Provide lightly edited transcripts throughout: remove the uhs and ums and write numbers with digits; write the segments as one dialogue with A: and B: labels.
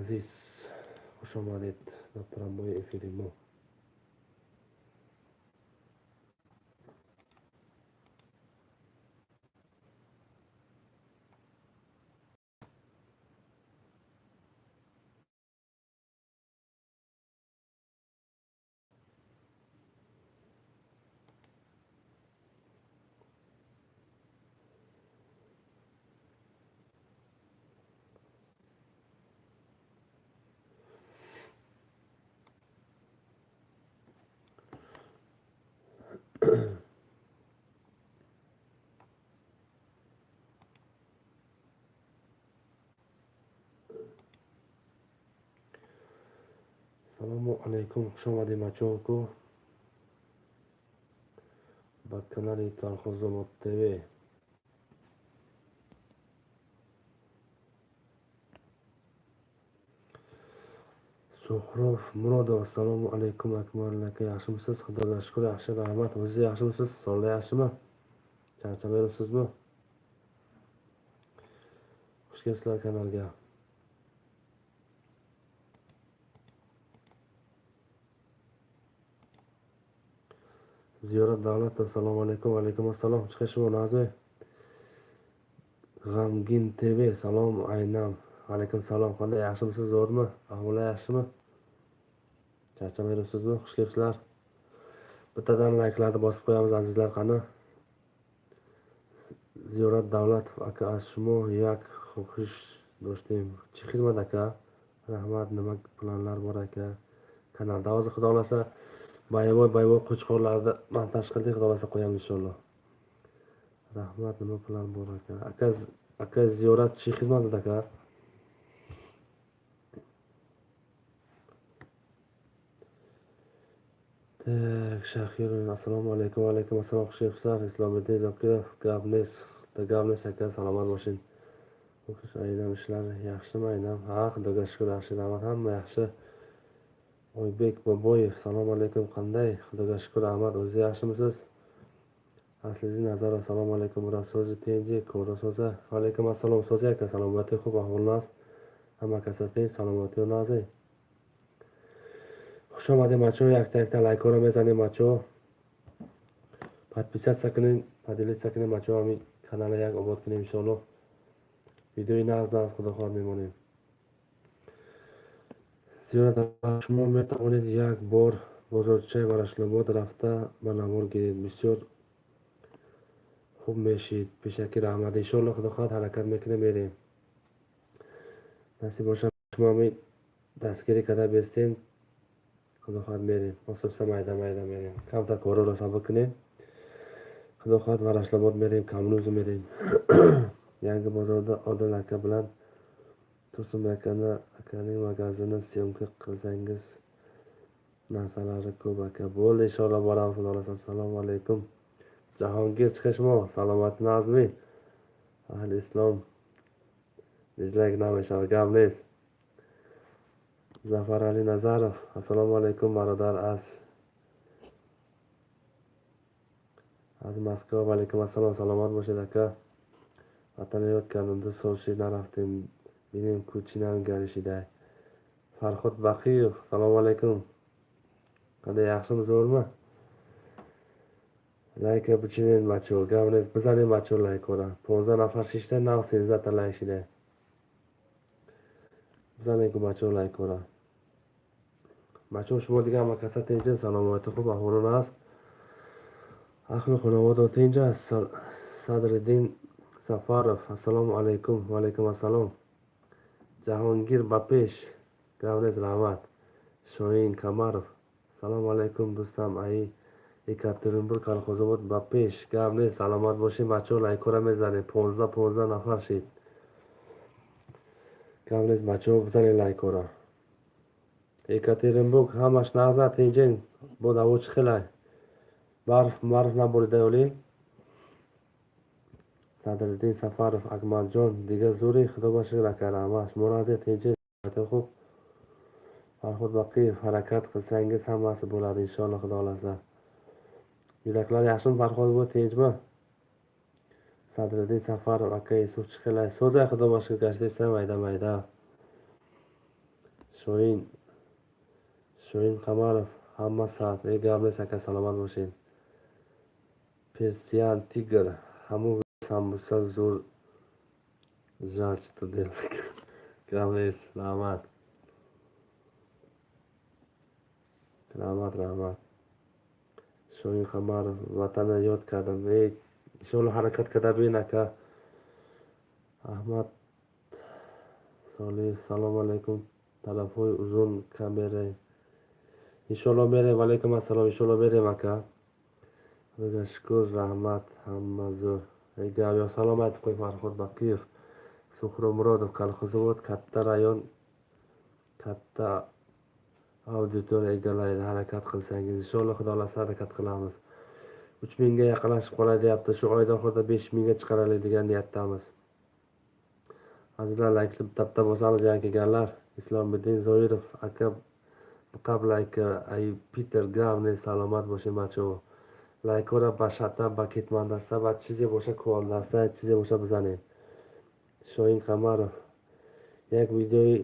A: Азиз, хуш омадед ба прямой эфири мо. Салому алайкум, хуш омадед, бачаҳоку, ба канали Колхозобод ТВ. Suhrob Murodov, assalomu alaykum, Akmal aka, yaxshimisiz? Xudoga shukur, yaxshi, rahmat. O'zingiz yaxshimisiz? Sog'lik yaxshimi? Charchamayapsizmi? Xush kelibsizlar kanalga. Ziyorat Davlatov, assalomu alaykum. Va alaykum assalom. Chiqish Nazmi. G'amgin TV, salom aynam. Alaykum salom. Qanday, yaxshimisiz, zo'rmi? Ahvollar yaxshimi? Charchamayapsizmi? Xush kelibsizlar. Bittadan layklarni bosib qo'yamiz, azizlar, qani. Ziyorat Davlatov aka, az шумо як хоҳиш доштем. Чӣ хизмат, aka? Rahmat, nima planlar bor, aka? Kanalda hozir, xudo xohlasa, боевой боевой qo'chqorlarni montaj qildik, xudo xohlasa, qo'yamiz inshaalloh. Rahmat, nima plan bor, aka? Aka, aka Ziyorat, чӣ xizmat, aka? Так, Shahir, assalomu alaykum, va alaykum assalom, xush kelibsizlar. Islomiddin Zokirov, gap nes, gap nes, aka, salomat bo'ling. O'qish aynam ishlar yaxshimi, aynam? Ha, Xudoga shukur, yaxshi, rahmat, hamma yaxshi. Oybek Boboyev, assalomu alaykum, qanday? Xudoga shukur, rahmat, o'zingiz yaxshimisiz? Asliddin Nazarov, assalomu alaykum, Raso'zi tenji, ko'ra so'za. Va alaykum assalom, so'zi aka, salomati xub, ahvollar. Hamma kasa tinch, salomati nazi. Хуш омадед, бачаҳо, якта якта лайкҳоро мезанем, бачаҳо. Подписаться кунед, поделиться кунед, бачаҳо, ҳамин каналро як обод кунем иншоаллоҳ. Видеои нағз нағз, худо хоҳад, мемонем. Зиёрат, шумо метавонед як бор бозорчаи Ворошилобод рафта ба навор гиред. Бисёр хуб мешид. Пешакӣ раҳмат. Иншоаллоҳ, худо хоҳад, ҳаракат мекунем, мерем. Насиб бошад, шумо ҳамин дастгирӣ карда бестем, худо хоҳад, мерем. Ососа майда майда мерем. Камтар корҳоро сабук кунем. Xudo xohlasa, Ворошилобод мерем, Коммунизм мерем. Yangi bozorda Odil aka bilan Tursun akani akaning magazini съёмка qilsangiz, narsalari ko'p, aka. Bo'ldi, inshaalloh boramiz, xudo xohlasa. Assalomu alaykum. Jahongir Chiqishmo, salomat Nazmi. Ahli islom. Дизлайк намешава, gap nes. Zafarali Nazarov, assalomu alaykum, barodar, аз Moskva. Va alaykum assalom, salomat bo'ling, aka. Vatan yotganimda Sochi нарафтем, бинем ку чӣ галишидай. Farhod Baqiyev, assalomu alaykum. Qanday, yaxshimi, zo'rmi? Лайка бучинен, бачо, гап нест, бизанем, бачо, лайкора. 15 нафар шишта, нав 13 та лайк шида. Бизанем ку, бачо, лайкора. Бачо, шумо дига ҳама каса тинҷин, саломати хуб, аҳволон аст. Ахли хонавода тинҷ аст. Садриddin Сафаров, assalomu alaykum. Va alaykum assalom. Jahongir Bapesh, gap нест, rahmat. Shoin Kamarov, assalomu alaykum, do'stam, ай Екатеринбург, Колхозобод ба пеш, гап нест, саломат бошед, бачаҳо, лайкҳоро мезанед. 15 15 нафар шид. Гап нест, бачаҳо, бизанед лайкҳоро. Екатеринбург ҳамаш нағз, тинҷин, бо ҳаво чӣ хелай? Барф барф наборида ёлӣ? Садриddin Сафаров, Акмалҷон, дига зӯри, худо ба шукр, ака, раҳмат. Шумо нағз, тинҷин, хуб. Farhod Baqiyev, harakat qilsangiz hammasi bo'ladi inshaalloh, xudo xohlasa. Yuraklar yaxshimi, Farhod buva, tinchmi? Sadriddin Safarov, aka Yusuf chiqilay. So'zay, xudo boshqa gashtaysan, mayda mayda. Shoin Qamarov, hamma saat. Gap next aka, salomat bo'ling. Persian Tiger, hamma sambusa zo'r, жаль, что делать. Gap next, rahmat. Rahmat, rahmat. Shoin Qamarov, vatanni yod kadim. Inshaalloh harakat qilib aka. Ahmad Soliyev, assalomu alaykum. Tarafhoy uzun kamera. Inshaalloh berem. Alaykum assalom. Inshaalloh berem aka. Xudoga shukur, rahmat, hamma zo'r. Gap yo'q, salom aytib qo'y Farhod Baqiyev. Suhrob Murodov, Kolxozobod katta rayon, katta auditoriya egallaydi. Harakat qilsangiz, inshaalloh Xudo xohlasa harakat qilamiz. 3000 ga yaqinlashib qolay deyapti. Shu oyda oxirida 5000 ga chiqaraylik degan niyatdamiz. Azizlar, laykni bitta bosamiz yangi kelganlar. Islomiddin Zoirov aka, biqab layka, ay Peter Gavne, salomat bo'ling bacho. Laykora bashata ba ketmandasa va chize bo'sha kuvoldasa chize bo'sha bizaning. Shoin Qamarov, як видеои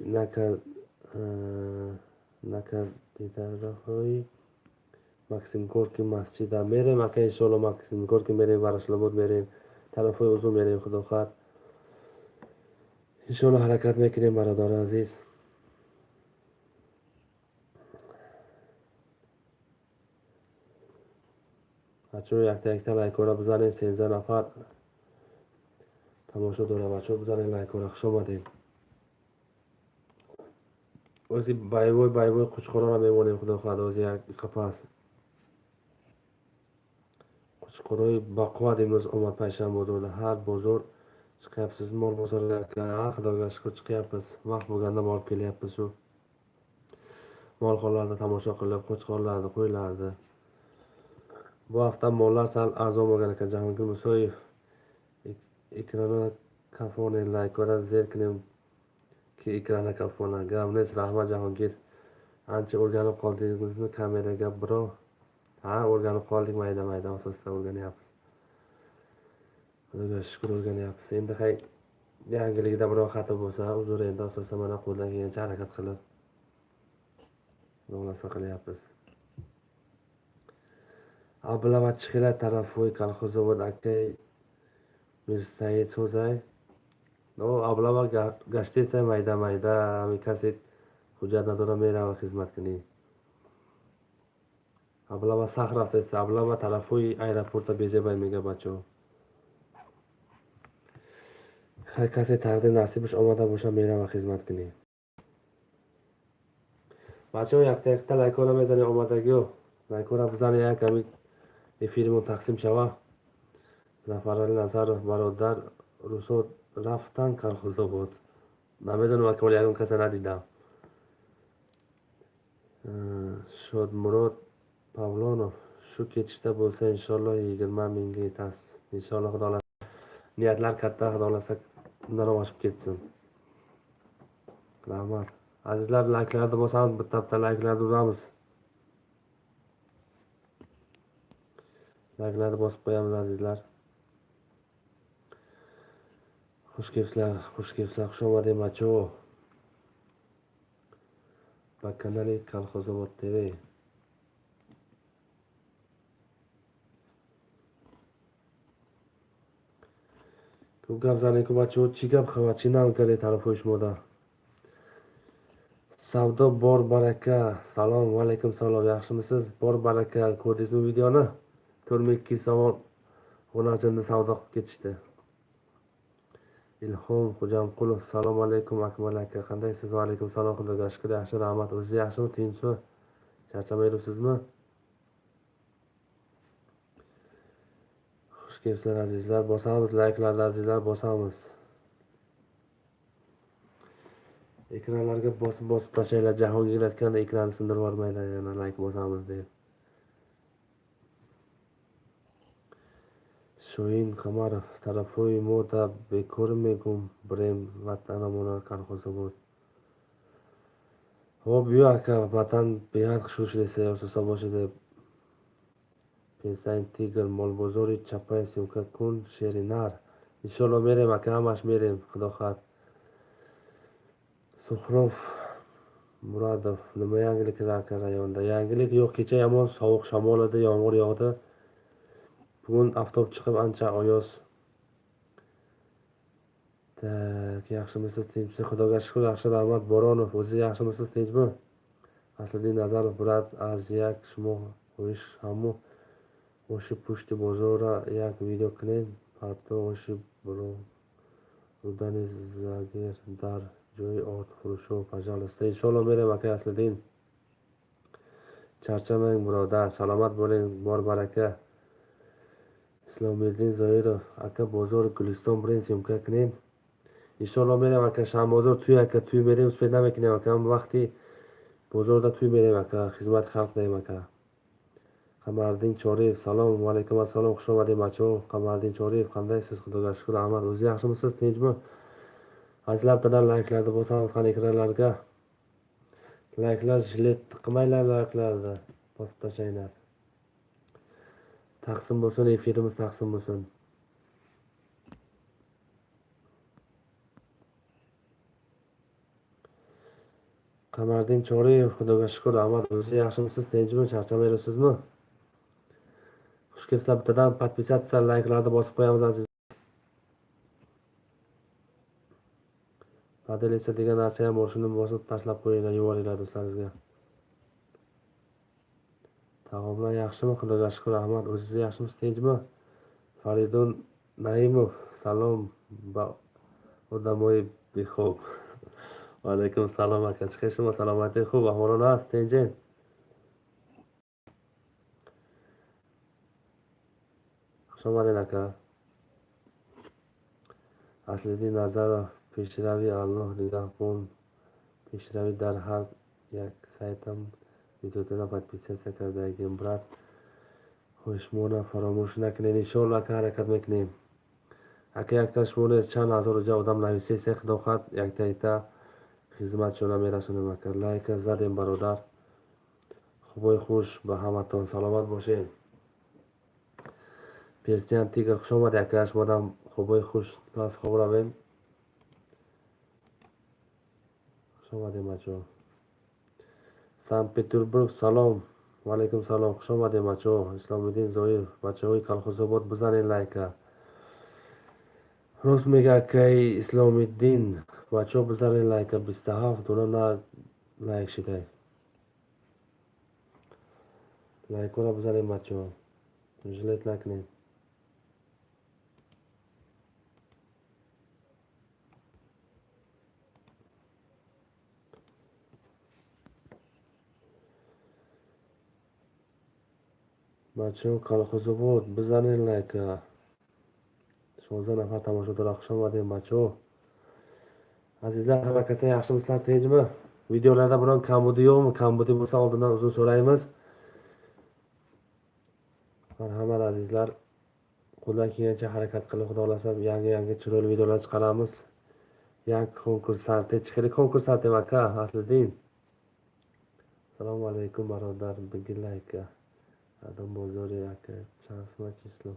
A: накардидаҳои Максим Горки масҷида мерем ака, иншоалло Максим Горки мерем, Ворошилобод мерем, тарафҳои узун мерем, худо хоҳад. Иншоалло ҳаракат мекунем, бародари азиз. Бачаҳо, якта якта лайкҳоро бизанед, 13 нафар тамошо дорад. Бачаҳо, бизанед лайкҳоро, хуш омадед. Ози боевой боевой қучқорора мемонем, худо хоҳад, ози як қапас. Қучқорои бақувват имрӯз омад панҷшанба бозорда. Ҳар бозор chiqyapsiz, mol bozorga, Xudoga shukur chiqyapmiz. Vaqt bo'lganda borib kelyapmiz shu molxonalarda tomosha qilib, qo'chqorlarni, qo'ylarni. Bu hafta mollar sal arzon bo'lgan ekan. Jahongir Musoyev, ekrana kafone laykora zerknim ki ekrana kafona. Gap next, rahmat Jahongir. Ancha o'rganib qoldingizmi kameraga birov? Ha, o'rganib qoldik, mayda mayda asosda o'rganyapmiz. Xudoga shukur o'rganyapmiz. Endi hay yangiligida biror xato bo'lsa, uzr, endi asosan mana qo'ldan kelgancha harakat qilib xudo qilyapmiz. Abulava chiqila tarafoy kolxozobod aka Mirsaid so'zay. No, ablava gashtesa mayda mayda, ами касе ҳуҷҷат надора мерава хизмат кунӣ. Аблава сахт рафтеса, аблава тарафҳои аэропорта безебай мега бачаҳо. Ҳар касе тақдир насибаш омада боша мерава хизмат кунӣ. Бачаҳо, якта якта лайкҳоро мезанед омадагиҳо. Лайкҳоро бизанед, як ами эфиримон тақсим шава. Зафарали Назаров, бародар русо рафтан Колхозобод. Намедонам ака, вале ягон каса надидам. Shodmurod Pavlonov, shu ketishda bo'lsa inshaalloh 20 mingga yetasiz. Inshaalloh, Xudo xohlasa. Niyatlar katta, Xudo xohlasa undan ham oshib ketsin. Rahmat. Azizlar, layklarni bosamiz, bitta bitta layklarni uramiz. Layklarni bosib qo'yamiz azizlar. Xush kelibsizlar, xush kelibsizlar, xush omading bacho. Ба канали Колхозобод ТВ. Ko'p gap zaning-ku bacho, чӣ gap xabar, чӣ нав кардед тарафҳои шумода? Savdo bor baraka. Salom, va alaykum salom. Yaxshimisiz? Bor baraka. Ko'rdingizmi videoni? 4200 somon xonajinni savdo qilib ketishdi. Ilhom Xo'jamqulov, assalomu alaykum Akmal aka, qandaysiz? Va alaykum salom, Xudoga shukur, yaxshi, rahmat. O'zingiz yaxshimi, tinchmi? Charchamay yuribsizmi? Xush kelibsizlar azizlar. Bosamiz layklarni azizlar, bosamiz. Ekranlarga bosib bosib tashlanglar. Jahongir aytganda ekranni sindirib yubormanglar, yana layk bosamiz deb. Shoin Qamarov, тарафҳои мо да бекор мегум брем ватанамона Колхозобод. Хоб, биё ака, ватан беҳад хушрӯ шудеса, ёсуса бошед. Песань Тигр, молбозори чапай съёмка кун шери нар. Иншоалло мерем ака, ҳамаш мерем, худо хоҳад. Сухров Muradov, nima yangiliklar aka rayonda? Yangilik yo'q, kecha yomon sovuq shamol edi, yomg'ir yog'di. Bugun oftob chiqib ancha oyoz. Tak, yaxshimisiz, tinchmi? Xudoga shukur, yaxshi, rahmat. Boronov, o'zi yaxshimisiz, tinchmi? Asliddin Nazarov, брат, az як шумо хоҳиш ҳамо оши пушти бозорра як видео кунед, парто оши рудани загер дар ҷои орд фурӯшо, пожалуйста. Иншоалло мерем, акай Аслиддин. Charchamang, birodar, salomat bo'ling, bor baraka. Islomiddin Zoirov, aka bozor Guliston birin syomka qiling. Inshaalloh merem aka, Shanbozor tuy aka, tuy berem, успеть намекунем aka, vaqti bozorda tuy berem aka, xizmat xalq deyim aka. Qamariddin Choriyev, salom, va alaykum assalom, xush omading bacho. Qamariddin Choriyev, qandaysiz? Xudoga shukur, rahmat. O'zi yaxshimisiz, tinchmi? Azizlar, bittadan layklarni bosamiz qani ekranlarga. Layklar jilet qilmanglar, layklarni bosib tashlanglar. Taqsim bo'lsin, efirimiz taqsim bo'lsin. Qamariddin Choriyev, Xudoga shukur, rahmat. O'zi yaxshimisiz, tinchmi? Charchamayapsizmi? Xush kelibsizlar, bittadan podpisatsiya, layklarni bosib qo'yamiz aziz. Podelitsa degan narsa ham bor, shuni bosib tashlab qo'yinglar, yuboringlar do'stlaringizga. Taomlar yaxshimi? Xudoga shukur, rahmat. O'zingiz yaxshimisiz, tinchmi? Faridun Naimov, salom ba odamoy bexob. Va alaykum salom aka, chiqishmi? Salomatlik xub, ahvolon ast, tinching. Xush omading aka. Asliddin Nazarov, peshravi Alloh nigahbon, peshravi dar har як сайтам videoda подписаться кардагим, брат. Xo'shmona faromo'sh накунед, иншоалло aka harakat мекунем. Aka якта шумоне чанд ҳазор ҷа одам нависеса, худо хоҳад якта якта хизматшона мерасонем ака. Лайка задем бародар. Хубои хуш ба ҳаматон, саломат бошед. Персиан Тигр, хуш омадед ака, шумодам хубои хуш, аз хоб равем. Хуш омадед бачаҳо. Санкт-Петербург, салом. Ва алайкум салом, хуш омадед бачаҳо. Исломиддин Зоиров, бачаҳои Колхозобод бизанед лайка. Рост мега акаи Исломиддин, бачаҳо бизанед лайка, 27 дона на лайк шидай. Лайкҳоро бизанед бачаҳо. Жилет накунед. Бачаҳо Колхозобод бизанед лайка. 16 нафар тамошо дорад. Хуш омадед бачаҳо. Azizlar, hamma kasa yaxshimisizlar, tinchmi? Videolarda biron kambudi yo'qmi? Kambudi bo'lsa oldindan uzr so'raymiz. Marhamat azizlar, qo'ldan kelgancha harakat qilib, xudo xohlasa yangi-yangi chiroyli videolar chiqaramiz. Yangi konkursant, chiqari konkursant aka, Asliddin. Assalomu alaykum birodar, bigil aka. Adam bozori aka, chansma число.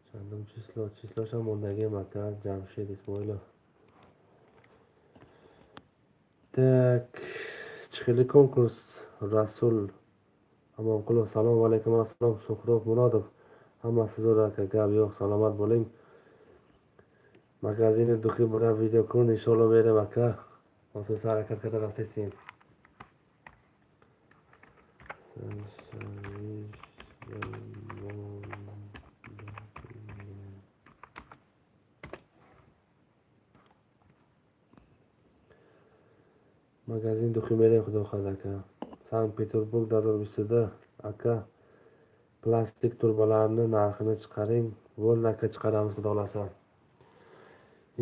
A: Chandim число, число shamondagi aka, Jamshid Ismoilov. Так, chiqili konkurs Rasul Amonqulov, salom va alaykum assalom. Suhrob Murodov, hammasi zo'r aka, gap yo'q, salomat bo'ling. Magazini duxi bilan video kun inshaalloh beraman aka. Xususan harakat qilib tezsin. Magazin duxi berang xudo xohlasa aka. Sankt-Peterburg 2022 aka, plastik turbalarni narxini chiqaring. Bo'ldi aka, chiqaramiz xudo xohlasa.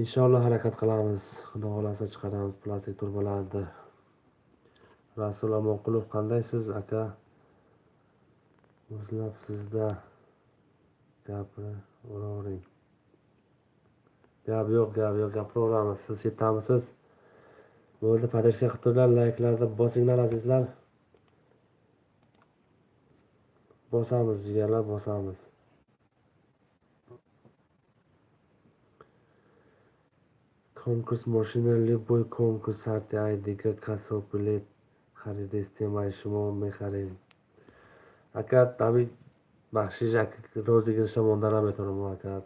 A: Inshaalloh harakat qilamiz. Xudo xohlasa chiqaramiz plastik turbalarni. Rasul Amonqulov, qandaysiz aka? Muzlab sizda gapiravering. Gap yo'q, gap yo'q, gapiraveramiz. Siz chetdamisiz? Bo'ldi, podeshka qilib turinglar, layklarni bosinglar azizlar. Bosamiz jigarlar, bosamiz. Конкурс мошина, любой конкурс сарти ай дига касо билет харидестем, ай шумо мехарем. Ака, ҳамин бахшиш, розыгрыш а монда наметавонам, ака.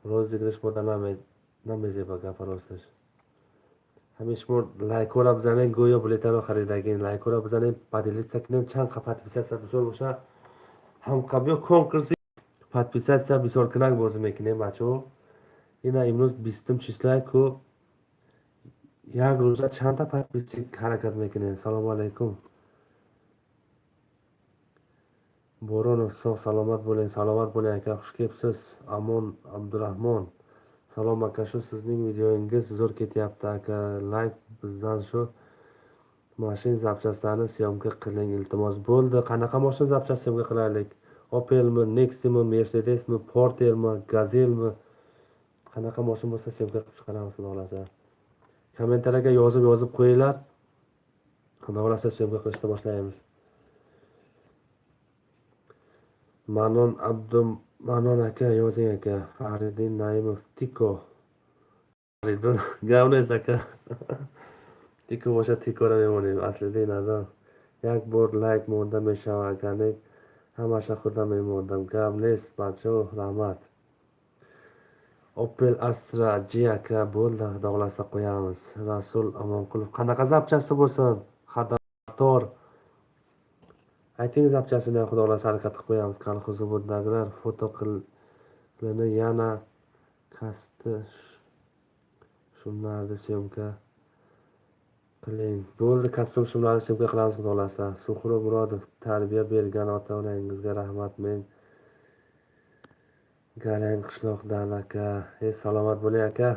A: Розыгрыш монда намезеба, гапа росташ. Ҳамин шумо лайкҳоро бизанед, гӯё билетаро харидагин. Лайкҳоро бизанед, поделиться кунем, чанд қа подписаться бисёр боша, ҳамқа биё конкурси подписаться бисёркунак бозӣ мекунем, бачаҳо. Ина имрӯз 20-ум число е ку, як рӯза чандта подписчик ҳаракат мекунем. Салому алайкум. Боронов, соғ саломат bo'ling, саломат bo'ling, aka, xush kelibsiz. Amon Abdurahmon. Salom aka, shu sizning videoyingiz zo'r ketyapti aka. Layk bizdan shu mashin запчасть larni съёмка qiling, iltimos. Bo'ldi, qanaqa mashin запчасть съёмка qilaylik? Opelmi, Nextmi, Mercedesmi, Portermi, Gazelmi? Qanaqa mashin bo'lsa съёмка qilib chiqaramiz, xudo xohlasa. Kommentariyaga yozib-yozib qo'yinglar. Xudo xohlasa съёмка qilishni boshlaymiz. Manon Abdumanon aka, yozing aka. Faridin Naimov, Tiko. Faridun gavnes aka. Tiko boshqa Tikora memonем. Asliddin Azam. Як бор лайк монда мешавад, агар не ҳамаша худам мемондам. Гап нест, бачаҳо, раҳмат. Opel Astra G aka, bo'ldi, xudo xohlasa qo'yamiz. Rasul Amonqulov, qanaqa запчасти bo'lsin? Xator. Ayting запчасть ini, xudo xohlasa harakat qilib qo'yamiz. Kolxozoboddagilar foto qilini yana kasti shumlarni съёмка qiling. Bo'ldi, kostyum shumlarni съёмка qilamiz, xudo xohlasa. Suhrob Murodov, tarbiya bergan ota-onangizga rahmat. Men Galang qishloqdan aka. E, salomat bo'ling aka.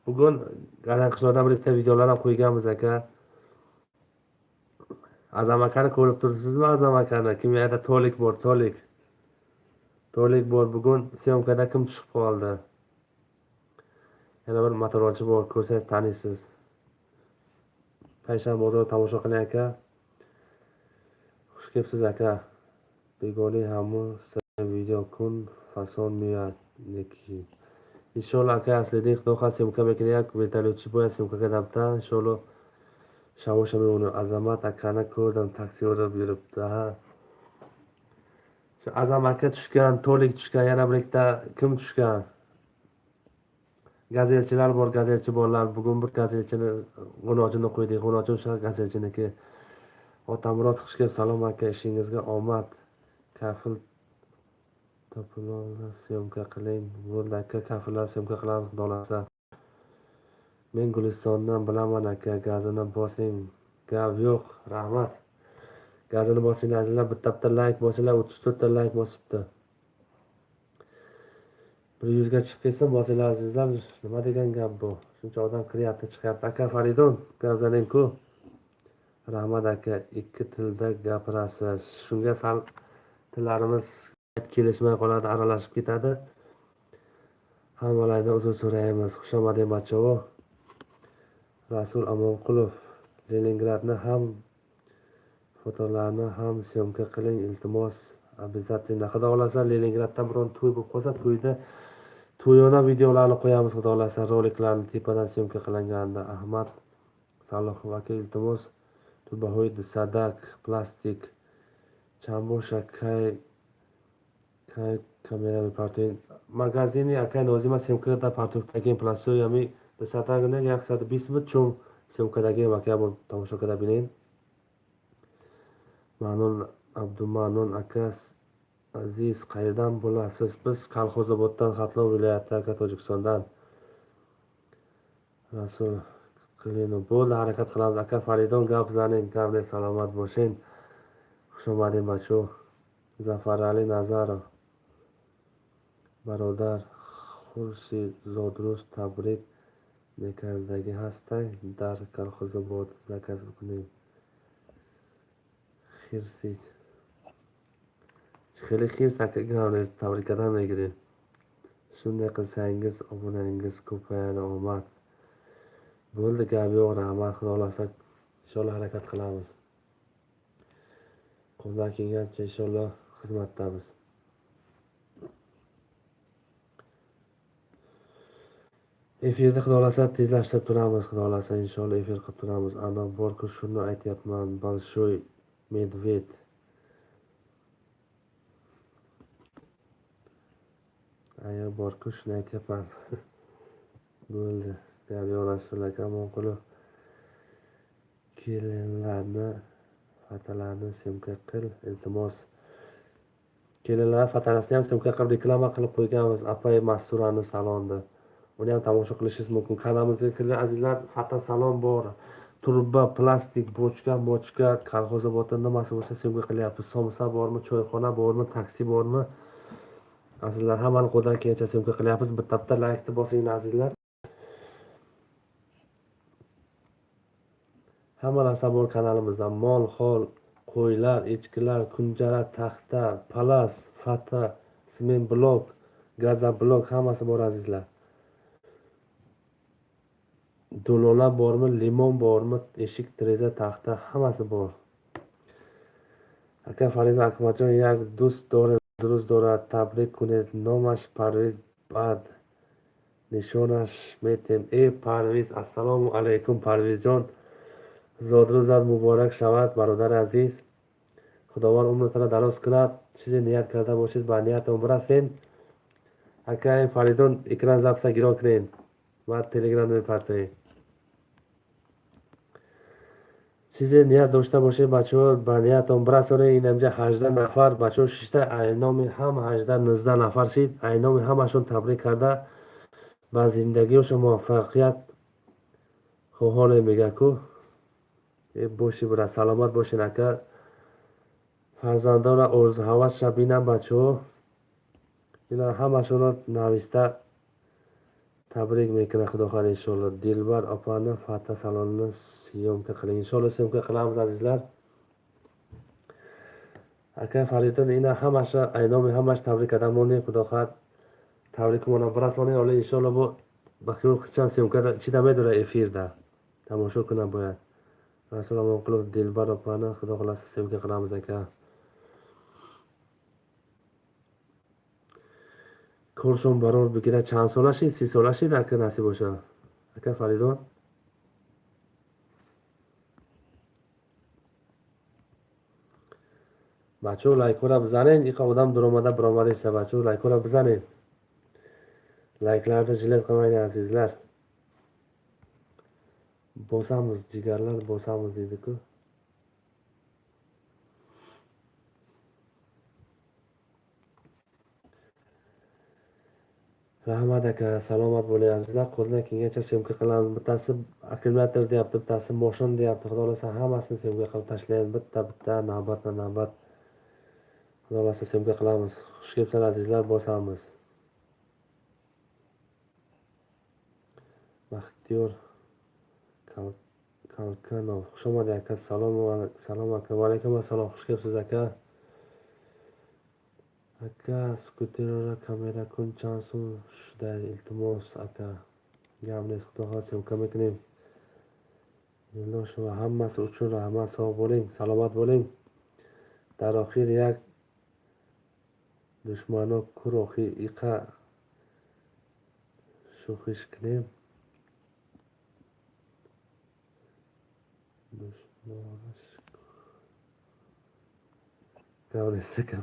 A: Bugun Galang qishloqdan bir ikkita videolar ham qo'yganmiz aka. Azam akani ko'rib turibsizmi, Azam akani? Kim yerda tolik bor, tolik. Tolik bor. Bugun съёмка da kim tushib qoldi? Yana bir motorolchi bor, ko'rsangiz taniysiz. Payshanba bozor tomosha qiling aka. Xush kelibsiz aka. Begona hamu video kun fason neki. Inshaalloh aka, aslida xudo xohlasa съёмка мекунем, як вертолётчи бояд съёмка кардабта. Иншоаллоҳ шавоша мемонем. Azamat akani ko'rdim, taksi urib yuribdi, ha. Shu Azam aka tushgan, tolik tushgan, yana bir ikkita kim tushgan? Gazelchilar bor, gazelchi bolalar. Bugun bir gazelchini g'unojini qo'ydik. G'unochi o'sha gazelchiniki. Otamurod, xush kelibsiz. Salom aka, ishingizga omad. Kafil topiloldi, съёмка qiling. Bo'ldi aka, kafillar съёмка qilamiz, xudo xohlasa. Men Gulistondan bilaman aka, gazini bosing. Gap yo'q, rahmat. Gazini bosinglar azizlar, bitta bitta layk bosinglar, 34 ta layk bosibdi. Bir yuzga chiqib ketsin, bosinglar azizlar. Nima degan gap bu? Shuncha odam kiryapti, chiqyapti. Aka Faridun, gap Rahmat aka, ikki tilda gapirasiz. Shunga sal tillarimiz kelishmay qoladi, aralashib ketadi. Hammalardan uzr so'raymiz. Xushomading bachavo. Rasul Amonqulov, Leningradni ham fotolarni ham съёмка qiling, iltimos. Обязательно. Xudo xohlasa Leningradda biron to'y bo'lib qolsa, to'yda to'yona videolarni qo'yamiz, xudo xohlasa, roliklarni tepadan съёмка qilinganda. Ahmad Salohov aka, iltimos, Turbahoy sadak plastik чанд боша, кай кай камера мепартоед? Магазини акай Нозима съёмка да партофтагим пластҳои ҳами дусадак не, 120 буд, чун съёмка дагим ака, бор тамошо карда бинед. Ma'nun Abdumanun aka aziz, qayerdan bo'lasiz? Biz Kolxozoboddan, Xatlon viloyati aka, Tojikistondan. Rasul Qilinov, bo'ldi, harakat qilamiz aka. Faridon, gap zaning, gapli, salomat bo'ling. Xushomading bacho. Zafarali Nazarov, бародар, хурси зодрӯз табрик мекардагӣ ҳастай, дар Колхозобод заказ бикунем. Хирси хеле хирс aka, gap табрик кардан мегирем. Shunday qilsangiz obunangiz ko'payadi, omad. Bo'ldi, gap yo'q, rahmat, xudo xohlasa inshaalloh harakat qilamiz. Qo'ldan kelgancha inshaalloh xizmatdamiz. Efirni xudo xohlasa tezlashtirib turamiz, xudo xohlasa inshaalloh efir qilib turamiz. Ana borku shuni aytyapman, Bolshoy Medved. Aya borku shuni aytyapman. Bo'ldi. Gap yo'q, Rasul aka Amonqulov. Kelinlarni fatalarni syomka qil, iltimos. Kelinlar fatalasini ham syomka qilib reklama qilib qo'yganmiz apay Masturani salonda. Uni ham tomosha qilishingiz mumkin. Kanalimizga kirgan azizlar, fata salon bor. Turba, plastik, bochka, mochka, kolxozobodda nimasi bo'lsa syomka qilyapmiz. Somsa bormi, choyxona bormi, taksi bormi? Azizlar, hammani qo'ldan kelgancha syomka qilyapmiz. Bitta-bitta laykni bosing azizlar. Hamma narsa bor kanalimizda. Mol, xol, qo'ylar, echkilar, kunjara, taxta, palas, fata, sement blok, gaza blok hammasi bor azizlar. Do'lola bormi, limon bormi, eshik, deraza, taxta hammasi bor. Aka Farida Akmaljon yak do'st dora, durust dora, tabrik kuned nomash Parviz bad nishonash metem. Ey Parviz, assalomu alaykum Parvizjon. Zodruzat muborak shavat barodar aziz. Xudovand umritini daroz qiladi. Sizni niyat karda bo'lsangiz, ba niyatim birasen. Aka Faridun ekran zapsa giro kiring. Va Telegramda partay. Sizni niyat doshta bo'lsangiz, bacho ba niyatim birasoring. Inamja 18 nafar bacho shishta aynomi ham 18 19 nafar shid. Aynomi hamashon tabrik karda. Ba zindagiyosha muvaffaqiyat xohonam megaku. Boshi bira salomat bo'shin aka. Farzandora orzu havas shabina bacho. Ina hamashuni navista tabrik mekana xudo xohlasa inshaalloh. Dilbar opani fata salonini syomka qiling. Inshaalloh syomka qilamiz azizlar. Aka Faridun ina hammasi aynomi hammasi tabrik adamoni xudo xohlasa tabrik mana birasoni oli inshaalloh bu baxyor qilchan syomkada chidamay efirda. Tomosha qilib bo'yadi. Rasul Amonqulov Dilbar opani xudo xohlasa syomka qilamiz aka. Korson baror bigira chand sola shid, 30 sola shid aka nasib bo'lsa. Aka Faridun. Bacho laykora bizaning, iqa odam duromada biromada esa bacho laykora bizaning. Layklarni jilet qilmang azizlar. Bosamiz jigarlar, bosamiz deydi-ku. Rahmat aka, salomat bo'ling azizlar. Qo'ldan kelgancha syomka qilamiz. Bittasi akkumulyator deyapti, bittasi moshin deyapti. Xudo xohlasa hammasini syomka qilib tashlaymiz. Bitta-bitta, navbatma-navbat. Xudo xohlasa syomka qilamiz. Xush kelibsizlar azizlar, bosamiz. Baxtiyor Kalkanov, xush omad aka, salom aka, va alaykum assalom, xush kelibsiz aka. Aka, skuterora kamera kun chansun shuday iltimos aka. Gapni xudo xohlasa syomka qiling. Yo'ldosh va hammasi uchun rahmat, sog' bo'ling, salomat bo'ling. Dar oxir yak dushmano kurohi iqa shuxish qiling.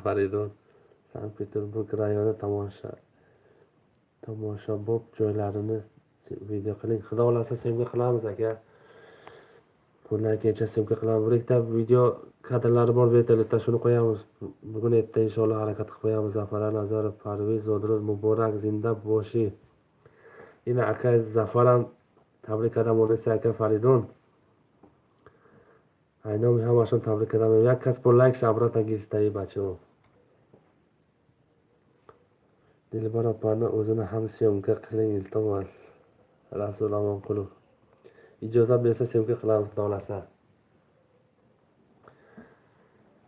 A: Faridun, Sankt-Peterburg rayoni tomoshabob joylarini video qiling. Xudo xohlasa syomka qilamiz aka. Qo'ldan kelgancha syomka qilamiz. Bir ikkita video kadrlari bor vertolyotda, shuni qo'yamiz. Bugun erta inshaalloh harakat qilib qo'yamiz. Zafar Nazarov, Parviz Zodirov muborak, zinda boshi. Ina aka Zafar ham tabrik adaman desa aka Faridun. Aynomi hamashon tabrik adaman. Yak kas bor layk shabrata giftayi bacho. Dilbar opani o'zini ham syomka qiling iltimos. Rasul Amonqulov. Ijozat bersa syomka qilamiz xudo xohlasa.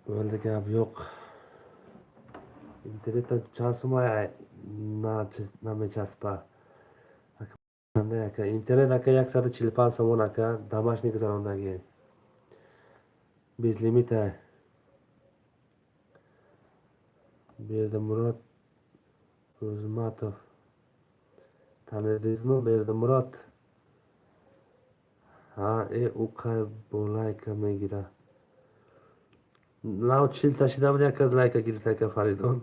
A: Bo'ldi, gap yo'q. Internetda chasmay namechaspa. Aka, internet aka 145 somon aka, домашний salondagi. Bezlimit. Berdimurod Ro'zmatov. Tanidingizmi Berdimurod? Ha, u qay bo'layka megira. Нав 40 шида буд, як аз лайка гирифт ака Фаридун.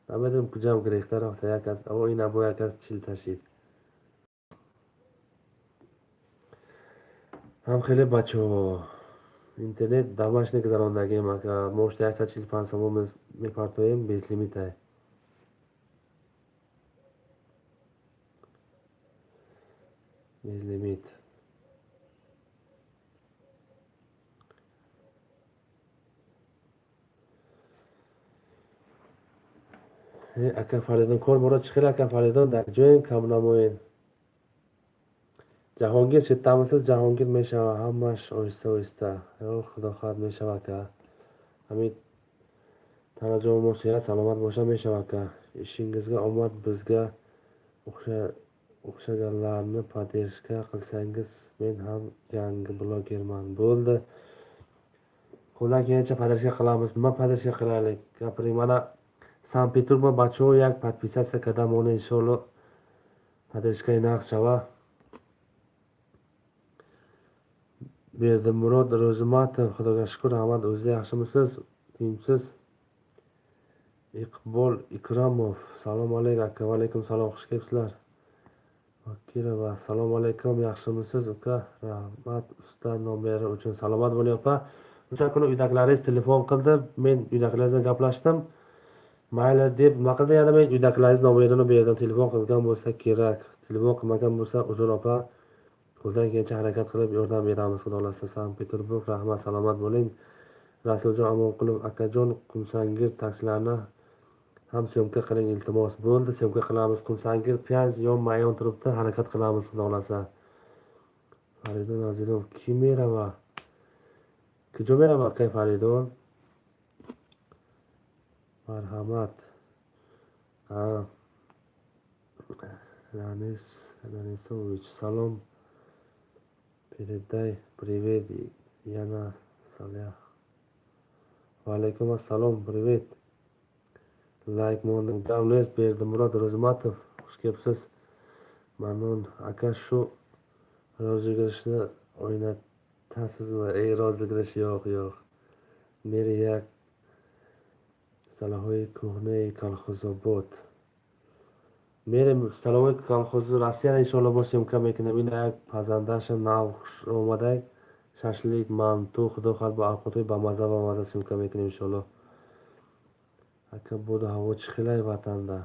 A: Намедонам куҷам гирехта рафта, як аз о ина бо як аз 40 шид. Ҳам хеле бачаҳо интернет дамаш негузарондагием ака. Мо ошта 145 сомон мепартоем, безлимитай. Безлимит. Ака Фаридун кор боро чӣ хел ака Фаридун дар ҷоем кам намоед. Ҷаҳонгир читтамисиз? Ҷаҳонгир мешава ҳамаш оҳиста оҳиста. Ё худо хоҳад мешава ака. Ҳамин танаҷоми мо сиҳат саломат боша мешава ака. Ishingizga omad, bizga o'xshaganlarni поддержка qilsangiz, men ham yangi blogerman. Bo'ldi. Qo'ldan kelgancha поддержка qilamiz. Nima поддержка qilaylik? Gapiring mana Санкт-Петербург бачаҳо як подписаться карда монед, иншоалло поддержкаи нағз шава. Бердимурод Ro'zimatov, Xudoga shukur, rahmat. O'zingiz yaxshimisiz? Tinchsiz? Iqbol Ikromov, salom alaykum aka, va alaykum salom, xush kelibsizlar. Bakirova, assalomu alaykum, yaxshimisiz uka? Rahmat usta nomeri uchun. Salomat bo'ling opa. O'sha kuni uydagilaringiz telefon qildi, men uydagilar bilan gaplashdim. Mayli deb nima qildi, yana men uydagilaringiz nomerini berdim, telefon qilgan bo'lsa kerak. Telefon qilmagan bo'lsa uzr opa. Qo'ldan kelgancha harakat qilib yordam beramiz, xudo xohlasa. Sankt-Peterburg, rahmat, salomat bo'ling. Rasuljon Amonqulov, akajon, Qumsangir taksilarni ham syomka qiling iltimos. Bo'ldi, syomka qilamiz. Qumsangir pyanj yon mayon turibdi, harakat qilamiz xudo xohlasa. Faridun Azizov, kim merava? Kujo merava aka Faridun? Marhamat. Ha. Ranis Ranisovich, salom. Передай привет Яна Салях. Va alaykum assalom, привет. Layk mondim. Davlet Berdimurod Ro'zimatov, xush kelibsiz. Mamnun aka, shu rozыгрышni o'ynatasizmi? Ey, розыгрыш yo'q, yo'q. Meri як Салаҳои кӯҳнаи колхозобод. Мерем столовой колхози Россияро иншоалло бо съёмка мекунем. Ина як пазандаша нав хуш омадай. Шашлик, манту, худо хоҳад бо авқотҳои бамаза бамаза съёмка мекунем иншоалло. Ака боду ҳаво чӣ хелай ватанда?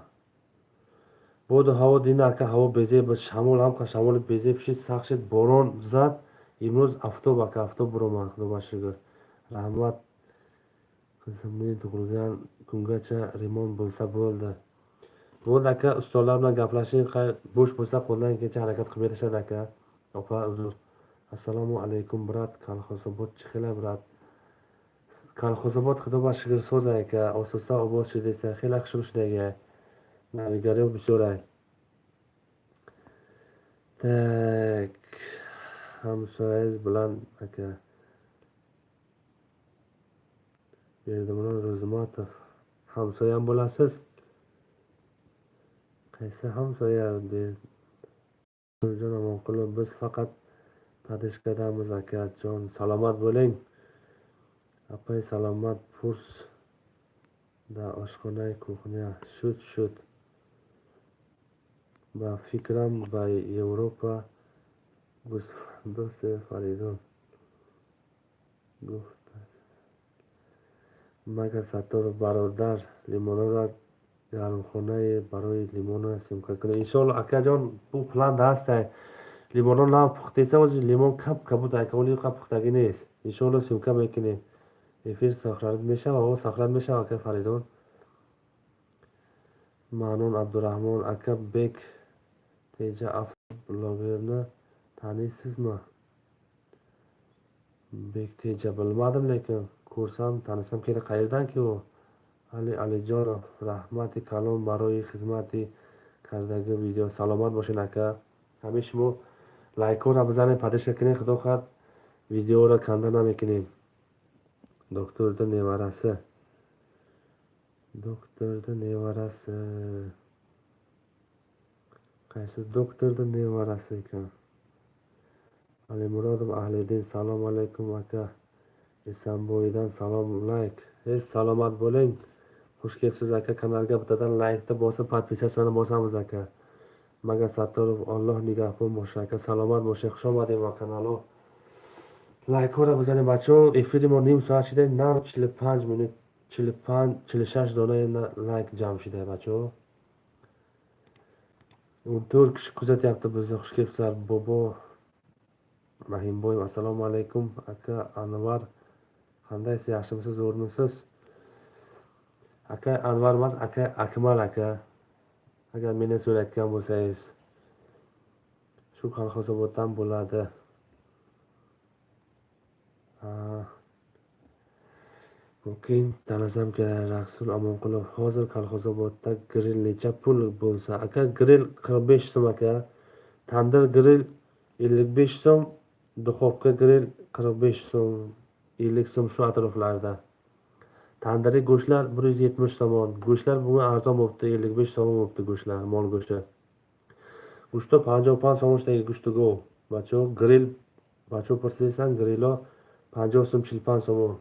A: Боду ҳаво дина ака, ҳаво безеб, шамол ҳам шамоли безеб шид, сахт шид, борон зад. Имрӯз афтоб ака, афтоб буромад, худо ба шукр. Раҳмат. Qizimning tug'ilgan kungacha remont bo'lsa bo'ldi. Bo'ldi aka, ustalar bilan gaplashing, bo'sh bo'lsa qo'ldan kelgancha harakat qilib berishadi aka. Opa, uzr. Assalomu alaykum, brat. Kolxozobod chixila, brat. Kolxozobod xudo ba shukr so'z aka, ososa obod desa, xela xushur shudaga. Navigario bisyoray. Так, hamsoyangiz bilan aka. Berdimurod Ro'zimatov, hamsoyam bo'lasiz? Qaysi hamsoya? Berdijon Amonqulov, biz faqat podeshkadamiz akajon, salomat bo'ling. Apay salomat, purs da oshxona kuxnya shut shut. Ba fikram ba Yevropa do'sti Faridun. Guft Maga Sattorov baroдар, лимонора гармхонаи барои лимонро съёмка кунед. Иншоалло акаҷон, бу план ҳастай. Лимонро нав пухтеса, ҳозир лимон кап кабуд ака, оли қа пухтагӣ нест. Иншоалло съёмка мекунем. Эфир сохранить мешава, о сохранить мешава ака Фаридун. Маънун Абдураҳмон, ака Бек Теҷа автоблогерni taniysizmi? Bek Teja bilmadim, lekin ko'rsam tanisam kerak. Qayerdanki u? Ali Alijonov, rahmati kalon барои хизмати кардагӣ видео. Саломат бошед ака. Ҳамин шумо лайкҳоро бизанед, поддержка кунед, худо хоҳад видеоро канда намекунем. Докторда неварasi. Doktorni nevarasi. Qaysi doktorni nevarasi ekan? Alimurodov Ahliddin, salom alaykum aka. Esanbo'ydan salom layk. Hey, salomat bo'ling. Xush kelibsiz aka, kanalga bittadan laykni bosib, podpisatsiyani bosamiz aka. Maga Sattorov, Alloh nigahbon bo'lsin aka, salomat bo'lsin. Xush omading va kanali. Лайкҳоро бизанем бачаҳо. Эфири мо ним соат шуда, нав 45 минут, 45, 46 дона лайк ҷамъ шуда бачаҳо. 14 kishi kuzatyapti bizni. Xush kelibsizlar. Bobo Rahimboyev, assalomu alaykum aka Anvar. Qandaysiz, yaxshimisiz, zo'rmisiz? Aka Anvar emas, aka Akmal aka. Agar meni so'rayotgan bo'lsangiz, shu Kolxozoboddan bo'ladi. Mumkin tanisam kerak. Rasul Amonqulov, hozir Kolxozobodda grill necha pul bo'lsa? Aka, grill 45 so'm aka. Tandir grill 55 so'm, duxovka grill 45 so'm, 50 so'm shu atroflarda. Tandiri go'shtlar 170 somon. Go'shtlar bugun arzon bo'libdi, 55 somon bo'libdi go'shtlar, mol go'shti. Go'shti 55 so'm go'shti gov. Bacho grill, bacho pursisan grillo 50 so'm, 45 somon.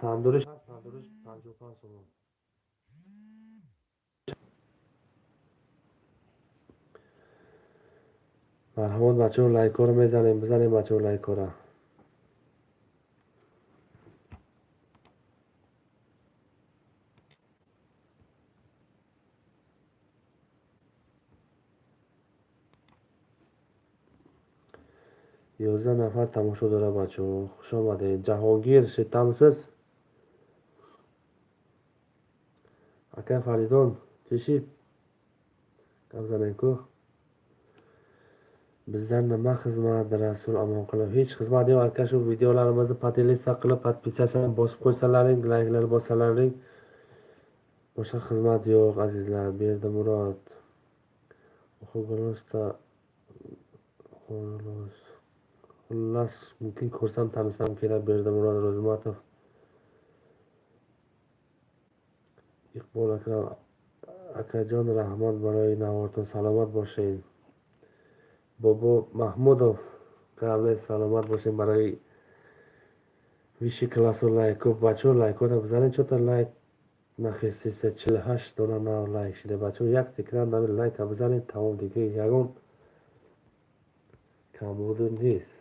A: Tanduri 55 somon. Marhamat bacho, laykora mezanim, bizanim bacho laykora. Yozda nafar tomosha dora bacho. Xush omading. Jahongir, shettamisiz? Aka Faridon, teshib. Gapzanenko. Bizdan nima xizmat, Rasul Amonqulov? Hech xizmat yo'q aka, shu videolarimizni podelitsa qilib, podpisatsiyani bosib qo'ysalaring, layklar bossalaring, boshqa xizmat yo'q azizlar. Berdimurod. Xullas, mumkin ko'rsam tanisam kerak. Berdimurod Ro'zmatov. Iqbol Akram akajon, rahmat baroi navorton, salomat bo'ling. Bobo Mahmudov, qavle salomat bo'ling baroi виши классу лайко бачо лайко бизанед, чота лайк нахестиса 48 дона нав лайк шида бачо, як экран нави лайка бизанед, тамом, дига ягон камбуди нест.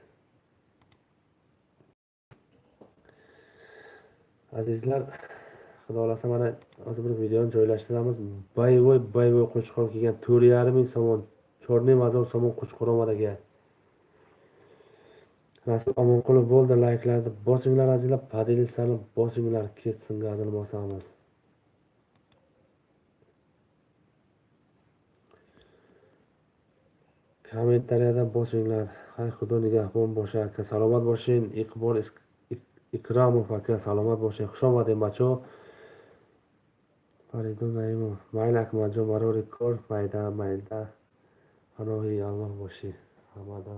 A: Azizlar, Xudo xolasa mana hozir bir videoni joylashtiramiz. Boyvoy boyvoy qo'chqor kelgan 4,5 ming somon, 4,5 somon qo'chqor omad aka. Rasul Amonqulov bo'ldi, layklarni bosinglar azizlar, podelitsani bosinglar, ketsin gazini bosamiz. Kommentariyada bosinglar. Hay Xudo nigahbon bo'sh aka, salomat bo'ling. Iqbol Ikramov aka, salomat bo'ling. Xush omading bacho. Faridun Naimov, mayli Akmaljon, barori kor, mayda mayda. Panohi Alloh bo'shi hamada.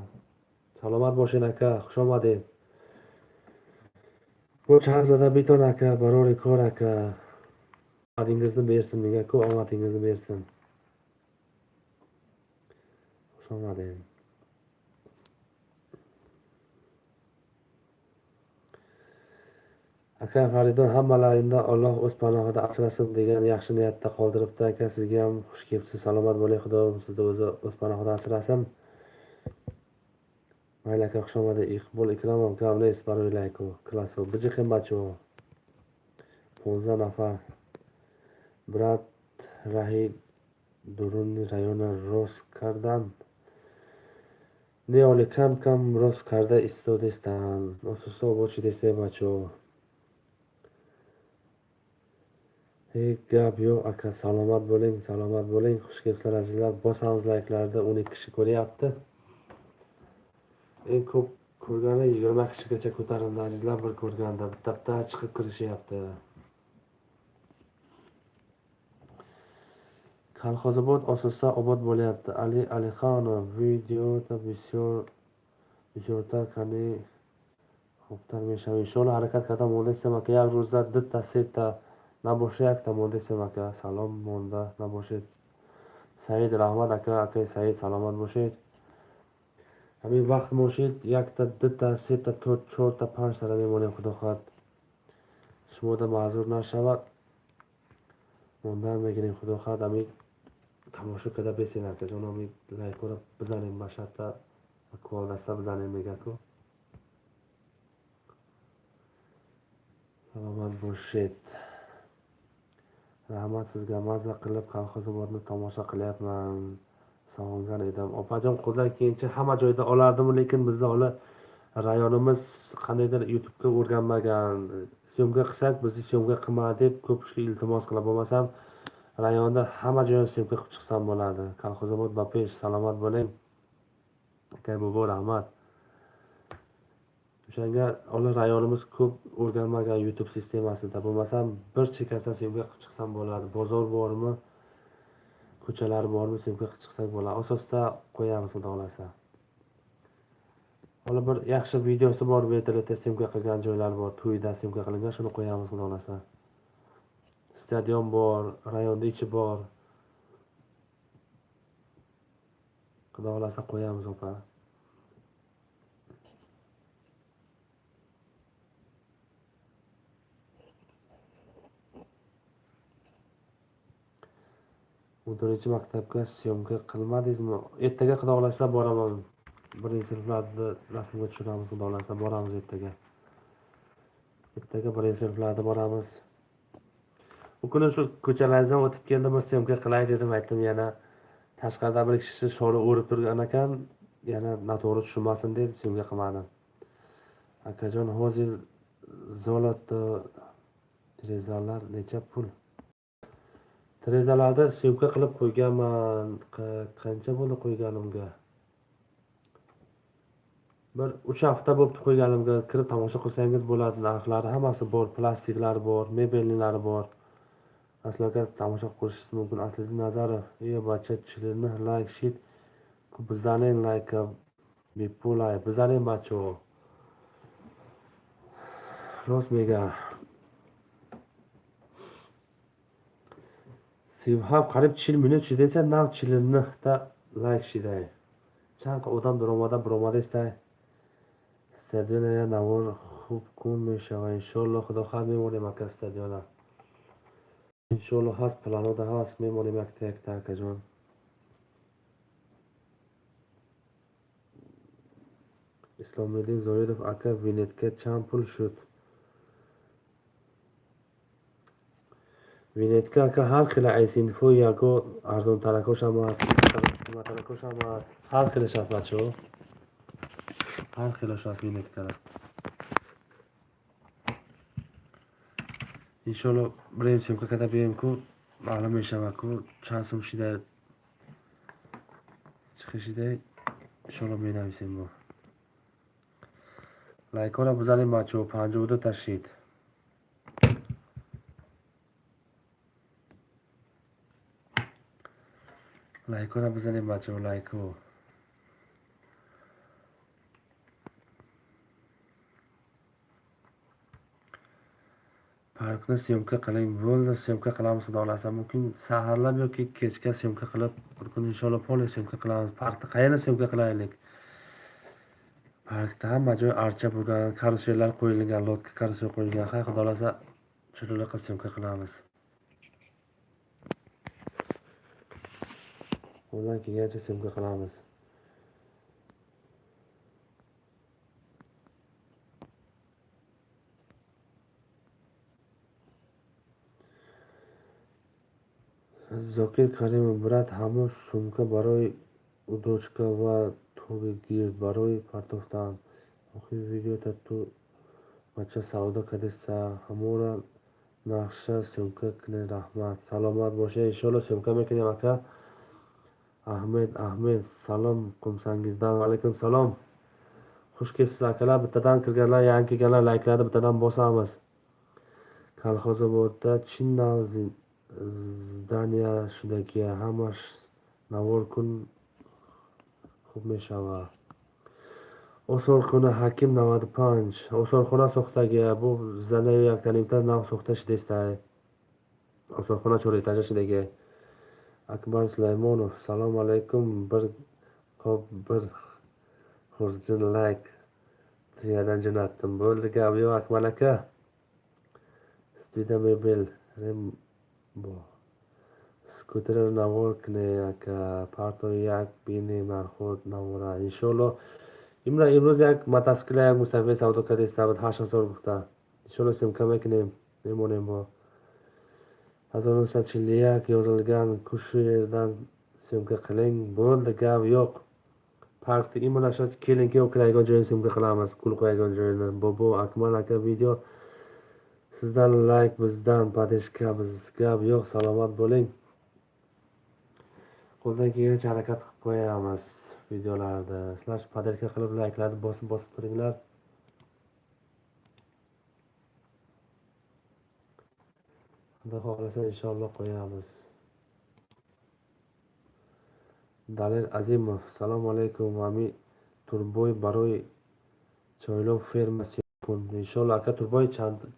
A: Salomat bo'ling aka, xush omading. Bu Shahzoda Biton aka, barori kor aka. Omadingizni bersin, menga ko'p omadingizni bersin. Xush omading. Aka Faridun, hammalaringni Alloh o'z panohida asrasin degan yaxshi niyatda qoldiribdi aka. Sizga ham xush kelibsiz, salomat bo'ling, Xudo sizni o'zi o'z panohida asrasin. Mayli aka, xush omading. Iqbol Ikramov, gavles baroylayku, klasso, bijiqim bacho. 15 nafar. Brat Rahi Durunni rayoni Roskardan. Ne oli kam kam Roskarda istodestan. Osuso bochi desa bacho. Hech gap yo'q aka, salomat bo'ling, salomat bo'ling. Xush kelibsizlar azizlar. Bosamiz layklarni, 12 kishi ko'ryapti. Eng ko'p ko'rgani 20 kishigacha ko'tarildi azizlar, bir ko'rganda bitta-bitta chiqib kirishyapti. Kolxozobod osilsa obod bo'lyapti. Ali Alixonov videoda bisyortar qani xubtar mesham. Inshaalloh harakat qilsam bo'lsa, aka, як рӯза дута сета Набоша, якта мондесем, ака. Салом, монда набошед. Саид, раҳмат, ака, акаи Саид, саломат бошед. Ҳамин вақт бошед, якта, дута, сета, чорта, панҷтара мемонем, худо хоҳад. Шумода маъзур нашавад. Мондан мегирем, худо хоҳад, ҳамин тамошо карда бесен, акаҷон, ҳамин лайкҳоро бизанем, ба шарта кувалдаста бизанем, мега-ку. Саломат бошед. Rahmat sizga, mazza qilib Kolxozobodni tomosha qilyapman. Sog'ingan edim. Opajon, qo'ldan kelgancha hamma joyda olardim, lekin bizni hali rayonimiz qandaydir YouTube'ga o'rganmagan. Syomka qilsak, bizni syomka qilma deb ko'p kishi iltimos qilib, bo'lmasam rayonda hamma joyda syomka qilib chiqsam bo'ladi. Kolxozobod bapesh, salomat bo'ling. Aka bobo, rahmat. O'shanga hali rayonimiz ko'p o'rganmagan YouTube sistemasida. Bo'lmasam bir chekkasidan syomka qilib chiqsam bo'ladi. Bozor bormi, ko'chalar bormi, syomka qilib chiqsak bo'ladi. Asosda qo'yamiz, xudo xohlasa. Hali bir yaxshi videosi bor, vertolyotda syomka qilgan joylar bor, to'yda syomka qilingan, shuni qo'yamiz, xudo xohlasa. Stadion bor, rayonda ichi bor. Xudo xohlasa qo'yamiz, opa. O'n to'rtinchi maktabga syomka qilmadingizmi? Ertaga xudo xohlasa boraman. Birinchi sinflarni rasmga tushiramiz, xudo xohlasa boramiz ertaga. Ertaga birinchi sinflarda boramiz. U kuni shu ko'chalaringizdan o'tib keldim, bir syomka qilay dedim, aytdim, yana tashqarida bir kishi shori o'rib turgan ekan, yana noto'g'ri tushunmasin deb syomka qilmadim. Akajon, hozir zolotda derazalar necha pul? Derazalarda syomka qilib qo'yganman. Qancha bo'ldi qo'yganimga? Bir 3 hafta bo'libdi qo'yganimga. Kirib tomosha qilsangiz bo'ladi. Narxlari hammasi bor, plastiklari bor, mebelnilari bor. Asli aka tomosha qilishingiz mumkin. Asliddin Nazarov, ey bacha chilini like shit. Bizaning like bepul, bizaning bacho. Rost mega. 37 qarib 40 minut shidesa, nav 49 ta layk shiday. Чанд одам даромада баромада истай. Стадиона я навор хуб кун мешава, иншоалло, худо хоҳад мемонем, ака, стадиона. Иншоалло ҳаст, планода ҳаст, мемонем якта якта, акаҷон. Исломиддин Зоиров, ака, винетка чанд пул шуд? Винетка, ака, ҳар хела айсинфо яго арзонтаракошам ҳаст, қиматтаракошам ҳаст, ҳар хелаш ҳаст, бачаҳо. Ҳар хелаш ҳаст винеткара. Иншоалло бирем съёмка карда биёем ку, маълум мешавад ку чанд сум шида, чӣ хел шида, иншоалло менависем мо. Лайкҳоро бизанем, бачаҳо, 52 та шид. Лайкҳоро бизанем, бачаҳо, лайкҳо. Parkni syomka qiling, bo'ldi, syomka qilamiz, xudo xohlasa. Mumkin saharlab yoki kechga syomka qilib, bir kun inshaalloh polni syomka qilamiz. Parkni qayerda syomka qilaylik? Parkda hamma joy archa bo'lgan, karusellar qo'yilgan, lodka karusel qo'yilgan. Ha, xudo xohlasa chiroyli qilib syomka qilamiz. Qo'ldan kelgancha syomka qilamiz. Zokir Karimov, брат, ҳамон сумка барои удочка ва тоги гирд барои партофтан. Охири видеота ту бача савдо кардеса, ҳамонро нақша съёмка кунед, раҳмат. Саломат бошед, иншоалло съёмка мекунем, ака. Ahmed, Ahmed, salom Qumsangizdan. Va alaykum salom. Xush kelibsiz, akalar. Bittadan kirganlar, yangi kelganlar layklarni bittadan bosamiz. Kolxozobodda chin здания шудаки, ҳамаш навор кун, хуб мешавад. Осорхона Ҳаким 95. Осорхона сохтагия, бу занаи яктанимта нав сохта шудестай. Osonxona 4 этажа shidagi. Akbar Sulaymonov, salom alaykum, bir qop bir xurjun layk tuyadan jo'natdim. Bo'ldi, gap yo'q Akmal aka. Studiya mebel Rembo. Skuter navor kne aka, parto yak bini narxot navora. Inshaalloh imroz як мотоцикл як мусафир савдо кардиста буд 8000 гуфта. Иншоалло съёмка мекунем, мемонем бо 1941 yozilgan shu yerdan съёмка qiling. Bo'ldi, gap yo'q. Parkda именно shu kelin kuyov kiradigan joyini съёмка qilamiz, gul qo'yadigan joyini. Bobo Akmal aka video sizdan layk, bizdan podeshka, biz gap yo'q, salomat bo'ling. Qo'ldan kelgancha harakat qilib qo'yamiz videolarda. Sizlar podeshka qilib layklarni bosib turinglar. Xudo xohlasa inshaalloh qo'yamiz. Dalir Azimov, salom alaykum. Mami Turboy baroy Choylov fermasi. Inshaalloh aka Turboy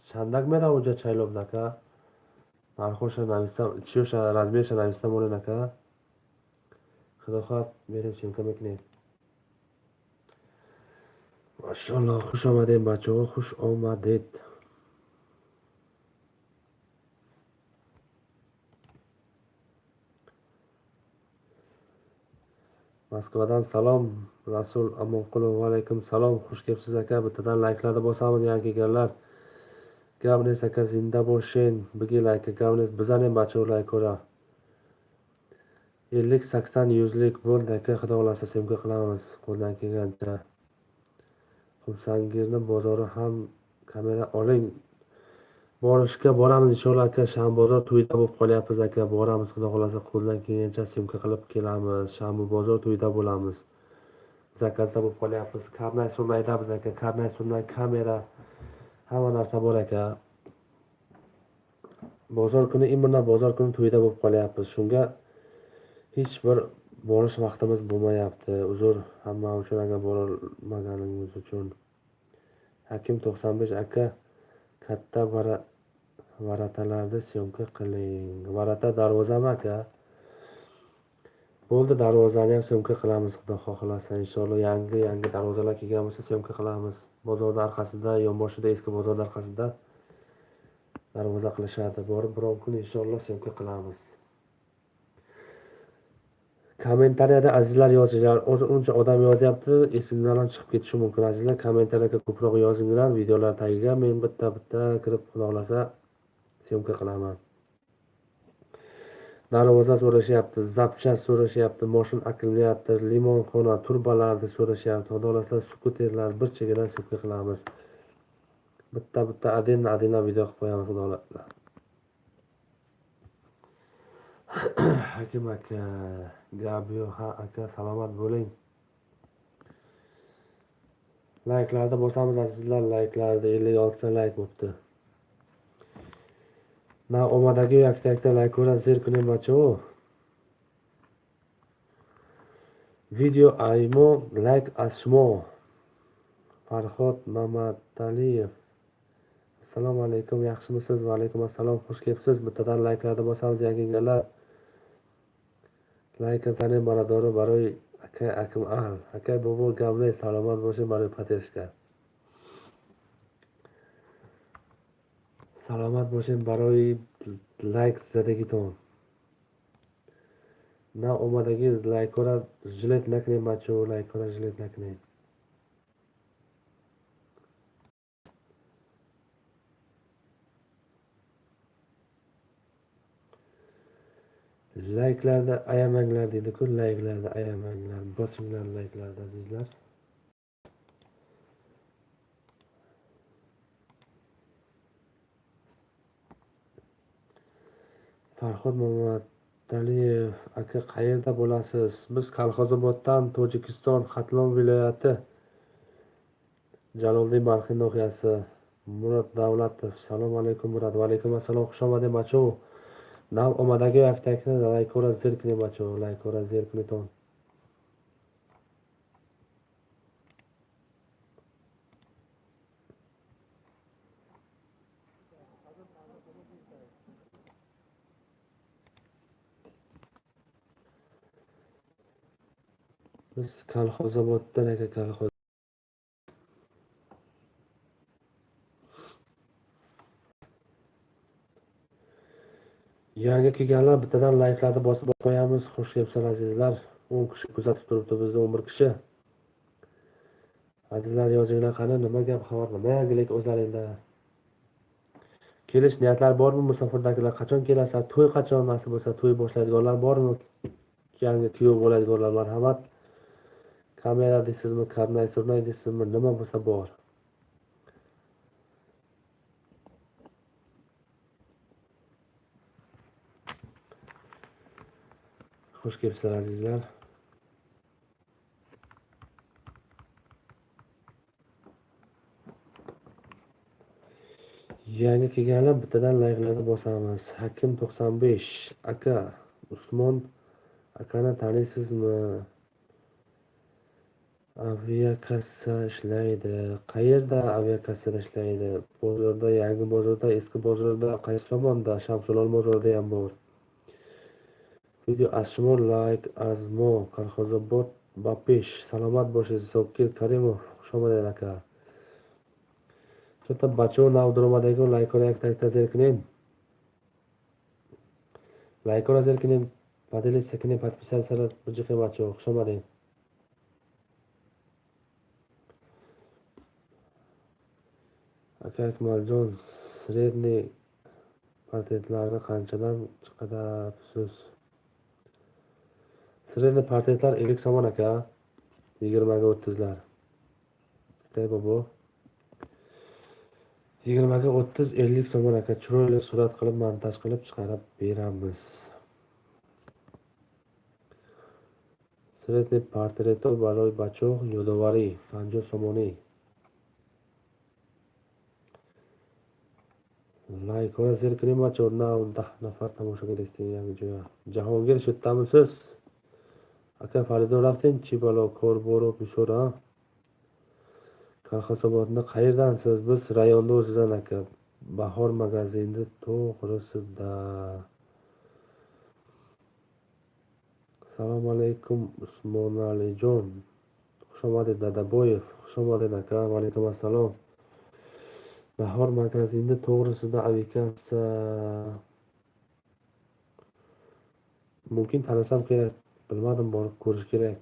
A: chandak mera o'ja Chaylovda aka. Narxosha navisam, chiyosha razmersha navisam o'rin aka. Xudo xohlasa berib съёмка mekne. Mashalloh, xush omaded bacho, xush omaded. Moskvadan salom Rasul Amonqulov, va alaykum salom, xush kelibsiz aka. Bittadan layklarni bosamiz yangi kelganlar. Gap nes aka, zinda bo'shin, bigi layka gap nes, bizanem bacho layk ko'ra. 50 80 100lik bo'ldi aka, xudo xohlasa съёмка qilamiz qo'ldan kelgancha. Xumsangirni bozori ham kamera oling. Borishga boramiz inshaalloh aka, shanba bozor to'yda bo'lib qolyapmiz aka, boramiz xudo xohlasa qo'ldan kelgancha съёмка qilib kelamiz. Shanba bozor to'yda bo'lamiz. Zakazda bo'lib qolyapmiz. Karnay surnaydamiz aka, karnay surnay, kamera, hamma narsa bor aka. Bozor kuni, именно bozor kuni to'yda bo'lib qolyapmiz. Shunga hech bir borish vaqtimiz bo'lmayapti. Uzr hamma uchun agar borolmaganimiz uchun. Hakim 95 aka, katta varatalarni съёмка qiling. Varata darvozami aka? Bo'ldi, darvozani ham съёмка qilamiz xudo xohlasa. Inshaalloh yangi darvozalar kelgan bo'lsa съёмка qilamiz. Bozorning orqasida, yonboshida, eski bozorning orqasida darvoza qilishadi. Borib biron kun inshaalloh съёмка qilamiz. Kommentariyada azizlar yozinglar. O'zi uncha odam yozyapti, esimdan ham chiqib ketishi mumkin. Azizlar, kommentariyaga ko'proq yozinglar, videolar tagiga men bitta-bitta kirib xudo xohlasa съёмка qilaman. Darvoza so'rashyapti, zapchast so'rashyapti, moshin akkumulyator, limonxona, turbalarni so'rashyapti. Xudo xohlasa skuterlar bir chekkadan съёмка qilamiz. Bitta-bitta adina video qilib qo'yamiz xudo xohlasa. Hakim aka, gap yo'q, ha aka, salomat bo'ling. Layklarni bosamiz azizlar, layklarni 56 ta layk bo'pti. Na omadagi yakta-yakta layk ko'ra zer kunim bacho. Video aymo layk asmo. Farhod Mamataliyev. Assalomu alaykum, yaxshimisiz? Va alaykum assalom, xush kelibsiz. Bittadan layklarni bosamiz yangilar. Layk zanim baradori baroy aka akim al. Aka bobo gamle salomat bo'ling baroy pateshka. Salomat bo'ling baroy layk zadagiton. Na omadagi layk ko'ra jilet nakne macho, layk ko'ra jilet nakne. Layklarda ayamanglar deydi-ku, layklarda ayamanglar, bosinglar layklarda azizlar. Farhod Mamataliyev aka, qayerda bo'lasiz? Biz Kolxozoboddan, Tojikiston, Xatlon viloyati, Jaloliddin Balxiy nohiyasi. Murod Davlatov, salom alaykum Murod. Va alaykum assalom, xush omading bacho. Nav omadagi yaktakni laykora zerkni bacho, laykora zerkni ton. Biz Kolxozoboddan aka, kolxoz. Yangi kelganlar bittadan layklarni bosib qo'yamiz. Xush kelibsizlar azizlar. 10 kishi kuzatib turibdi bizni, 11 kishi. Azizlar, yozinglar qani, nima gap, xabar, nima yangilik o'zlaringda? Kelish niyatlar bormi musofirdagilar? Qachon kelasizlar? To'y qachon nasib bo'lsa, to'y boshlaydiganlar bormi? Yangi kuyov bo'ladiganlar marhamat. Kamera deysizmi, karnay surnay deysizmi, nima bo'lsa bor. Xush kelibsizlar azizlar. Yangi kelganlar bittadan layklarni bosamiz. Hakim 95 aka, Usmon akani taniysizmi? Aviakassa ishlaydi. Qayerda aviakassada ishlaydi? Bozorda, yangi bozorda, eski bozorda, qaysi tomonda? Shamsulon bozorida ham bor. Video az shimo layk azmo Kolxozobod Bapish. Salomat bo'lish Zokir Karimov. Xush omaded aka. Что-то бачо нав дуромадагу лайкора якта якта зер кунем. Лайкора зер кунем, поделиться кунем, подписаться биҷиқем бачо. Хуш омадем. Aka Akmaljon, средний portretlarni qanchadan chiqarasiz? Средний portretlar 50 somon aka. 20 ga 30 lar. Ey bobo. 20 ga 30 50 somon aka. Chiroyli surat qilib, montaj qilib chiqarib beramiz. Средний portreto baroi bacho yodovari 50 somoni. Laykora zer qiling bacho. Nav 10 nafar tomosha qilyapti yangi joy. Jahongir shu. Aka Faridun raftin chi balo kor boro bishor ha. Kolxozobodni qayerdansiz? Biz rayonda o'zidan aka. Bahor magazinni to'g'risida. Assalomu alaykum Usmonalijon. Xush omaded Dadaboyev. Xush omaded aka. Va alaykum assalom. Bahor magazinni to'g'risida avikassa. Mumkin tanisam kerak. Bilmadim, borib ko'rish kerak.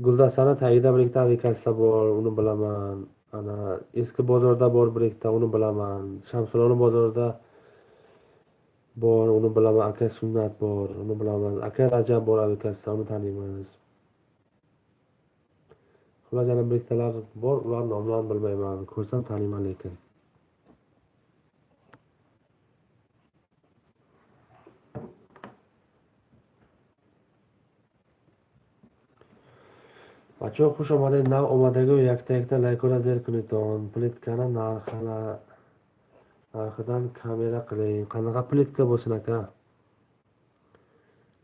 A: Guldastani tagida bir ikkita avikassa bor, uni bilaman. Ana eski bozorda bor bir ikkita, uni bilaman. Shamsuloni bozorida bor, uni bilaman. Aka Sunnat bor, uni bilaman. Aka Rajab bor avikassa, uni taniymiz. Xullas, yana bir ikkitalar bor, ular nomlarini bilmayman. Ko'rsam taniyman lekin. Bacho xush omaded, nav omadagu yakta yakta laykora zer kuniton. Plitkani narxidan kamera qiling. Qanaqa plitka bo'lsin aka?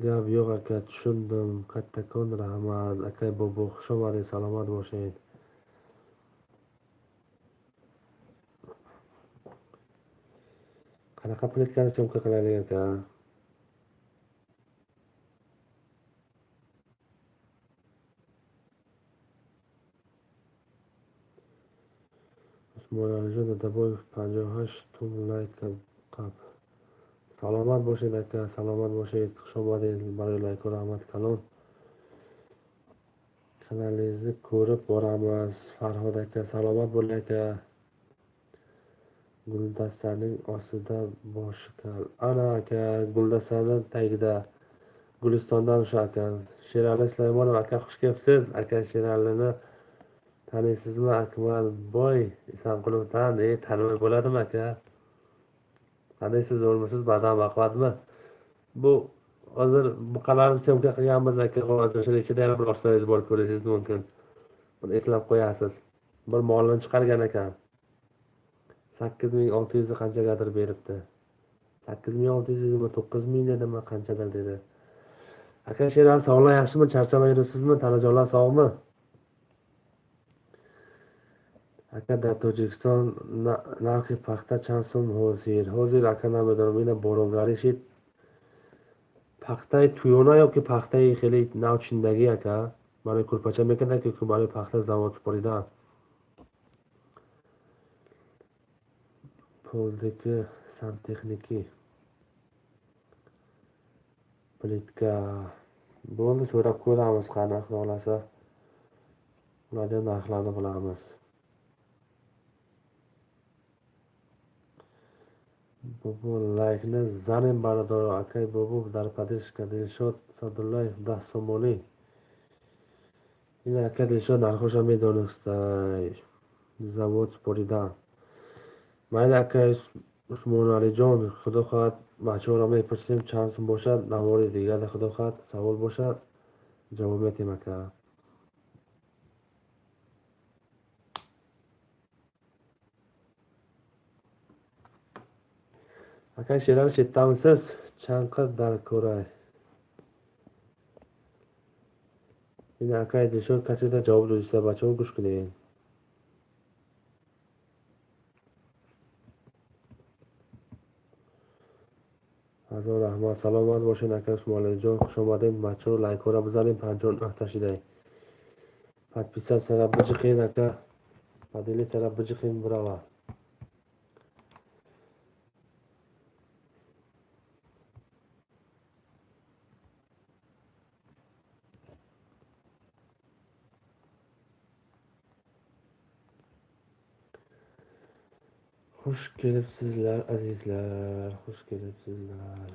A: Gap yo'q aka, tushundim. Kattakon rahmat. Aka bobo xush omaded, salomat bo'ling. Qanaqa plitkani syomka qilaylik aka? Usmonalijon Dadaboyev 58 tum layk qap. Salomat bo'ling aka, salomat bo'ling. Xush omaded, baraka rahmat kalon. Kanalingizni ko'rib boramiz. Farhod aka, salomat bo'ling aka. Guldastaning ostida boshi kal. Ana aka, guldastani tagida Gulistondan o'sha aka. Sherali Sulaymonov aka, xush kelibsiz. Aka Sheralini taniysizmi? Akmal boy Esanqulovdan. Tanimay bo'ladimi aka? Qandaysiz, zo'rmisiz? Badam baquvvatmi? Bu hozir buqalarni syomka qilganmiz aka. Hozir o'shani ichida yana bir oshnoyingiz bor, ko'rishingiz mumkin. Buni eslab qo'yasiz. Bir molini chiqargan ekan. 8600 qanchagadir beribdi. 8600 mi, 9000 dedimi, qanchadir dedi. Aka Sherali, sog'lar yaxshimi? Charchamay yuribsizmi? Tanajonlar sog'mi? Aka da Tojikiston narxi paxta chand so'm hozir? Hozir aka namedonam, ina borongarishid. Пахтаи туёна ёки пахтаи хеле навчиндагӣ ака? Барои курпача мекардак ёки барои пахта завод супоридан? Полдики сантехникӣ. Plitka. Bo'ldi, so'rab ko'ramiz qani, xudo xohlasa. Ularni ham narxlarini bilamiz. Bobo laykni zanim barador akay bobo дар поддержка Dilshod Sadullayev 10 somoni. Ин ака Dilshod narxoша медонистай. Zavod suporidan. Mayli aka Usmonalijon, xudo xohlasa bachora mepursim chand so'm bo'shad, navori deganda xudo xohlasa savol bo'shad, javob metim aka. Aka Sherali chetdamisiz? Chanqa darko'ray. Ин ака Dilshod каседа javob додиста, бачаҳо гӯш кунед. Ҳазор раҳмат, саломат бошед ака Усмоналиҷон, хуш омадед. Бачаҳо лайкҳоро бизанед, 59 та шидай. Подписатсияро биҷиқед ака, поделитсияро биҷиқед бирава. Xush kelibsizlar azizlar, xush kelibsizlar.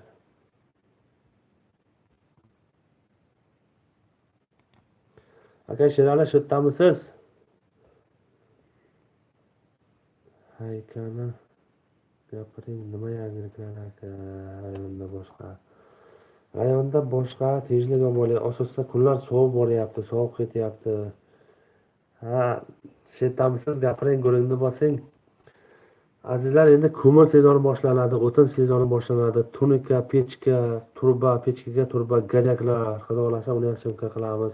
A: Aka Sherali shu yerdamisiz? Haykani gapiring, nima yangiliklar aka? Rayonda boshqa. Rayonda boshqa tezlik bo'lyapti. Asosda kunlar sovib boryapti, sovib ketyapti. Ha, shu yerdamisiz? Gapiring, go'ringni bosing. Azizlar, endi ko'mir sezoni boshlanadi, o'tin sezoni boshlanadi. Tunika, pechka, turba, pechkaga turba, gajaklar, xudo xohlasa uni ham syomka qilamiz.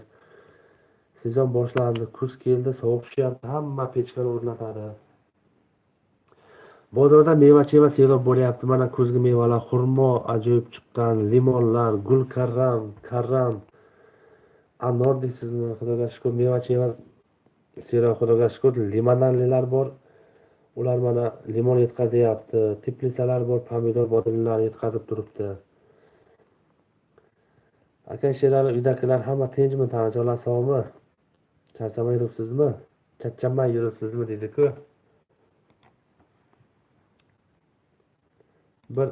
A: Sezon boshlandi, kuz keldi, sovuq tushyapti, hamma pechkani o'rnatadi. Bozorda meva-cheva selob bo'lyapti. Mana kuzgi mevalar, xurmo ajoyib chiqqan, limonlar, gul karram, karram, anor deysizmi, xudoga shukr, meva-cheva selob, xudoga shukr, limonadlilar bor. Ular mana limon yetkazyapti, teplisalar bor, pomidor, bodringlar yetkazib turibdi. Aka Sherali uydagilar hamma tinchmi, tanajonlar sog'mi? Charchamay yuribsizmi? Charchamay yuribsizmi deydi-ku. Bir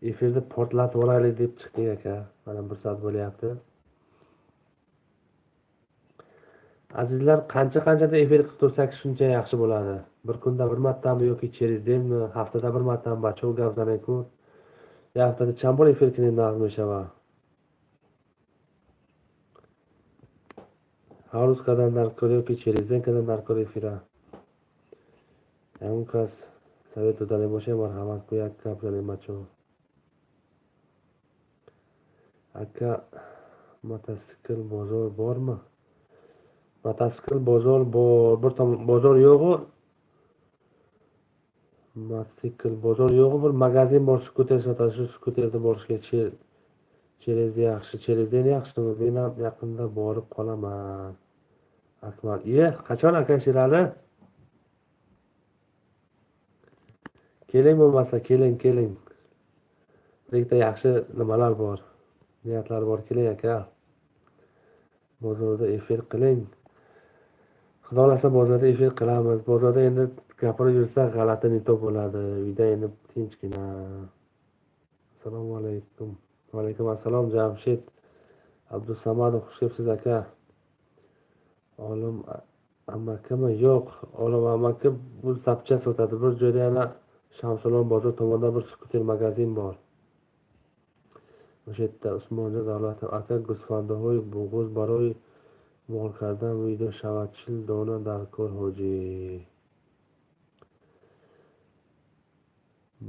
A: efirni portlatib olaylik deb chiqdik aka. Mana bir soat bo'lyapti. Azizlar, qancha-qanchada efir qilib tursak shuncha yaxshi bo'ladi. Bir kunda bir martami yoki через denmi, haftada bir martami bacho gap zanayku. Haftada чанд бор эфир кунем нағз мешавад. Ҳар рӯз кардан дар кор ёки через день кардан дар кор эфира. Ягон кас совет додане бошад, марҳамат ку як гап занем бачаҳо. Ака мотосикл бозор борми? Мотосикл bozor bor, bir tom bozor yo'g'u. Мотоцикл bozor yo'g'u, bir magazin bor, skuter sotadi, shu skuterda borishga через yaxshi, через день yaxshimi? Men ham yaqinda borib qolaman. Akmal, iye, qachon aka Sherali? Keling bo'lmasa, keling, keling. Birikta yaxshi nimalar bor, niyatlar bor, keling aka. Bozorda efir qiling. Xudo xohlasa bozorda efir qilamiz. Bozorda endi gapirib yursa g'alati nito bo'ladi. Uyda endi tinchgina. Assalomu alaykum. Va alaykum assalom Jamshid Abdusamadov, xush kelibsiz aka. Olim amakimi? Yo'q, olim amaki bu zapchast sotadi. Bir joyda yana Shamsulon bozor tomonda bir skuter magazin bor. O'sha yerda Usmonjon Davlatov aka g'usfandahoy bo'g'oz baroy mol kardan video shavad 40 dona darkor hoji.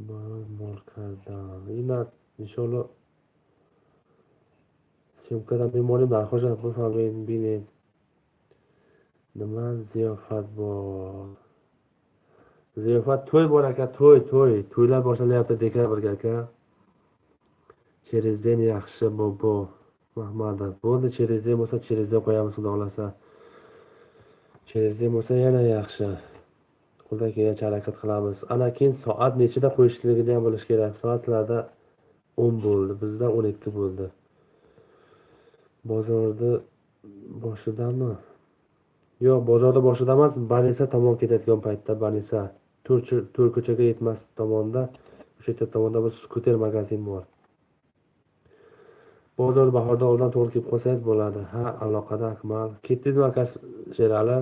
A: Baroy mol kardan. Ina inshaalloh syomkadan memorim narxoja bifahmед бинед. Nima ziyofat bor? Ziyofat to'y bor aka, to'y, to'y. To'ylar boshlanyapti dekabrga aka. Через день yaxshi Bobo Mahmadov. Bo'ldi, через день bo'lsa через день qo'yamiz, xudo xohlasa. Через день bo'lsa yana yaxshi. Qo'ldan kelgancha harakat qilamiz. Ana keyin soat nechida qo'yishligini ham bilish kerak. Soat sizlarda 10 bo'ldi, bizda 12 bo'ldi. Bozorni boshidami? Yo'q, bozorda boshida emas, Banisa tomon ketadigan paytda, Banisa to'rt ko'chaga yetmas tomonda, o'sha yerda tomonda bir skuter magazin bor. Bozor bahorda oldin to'g'ri kelib qolsangiz bo'ladi. Ha, aloqada Akmal. Ketdingizmi aka Sherali?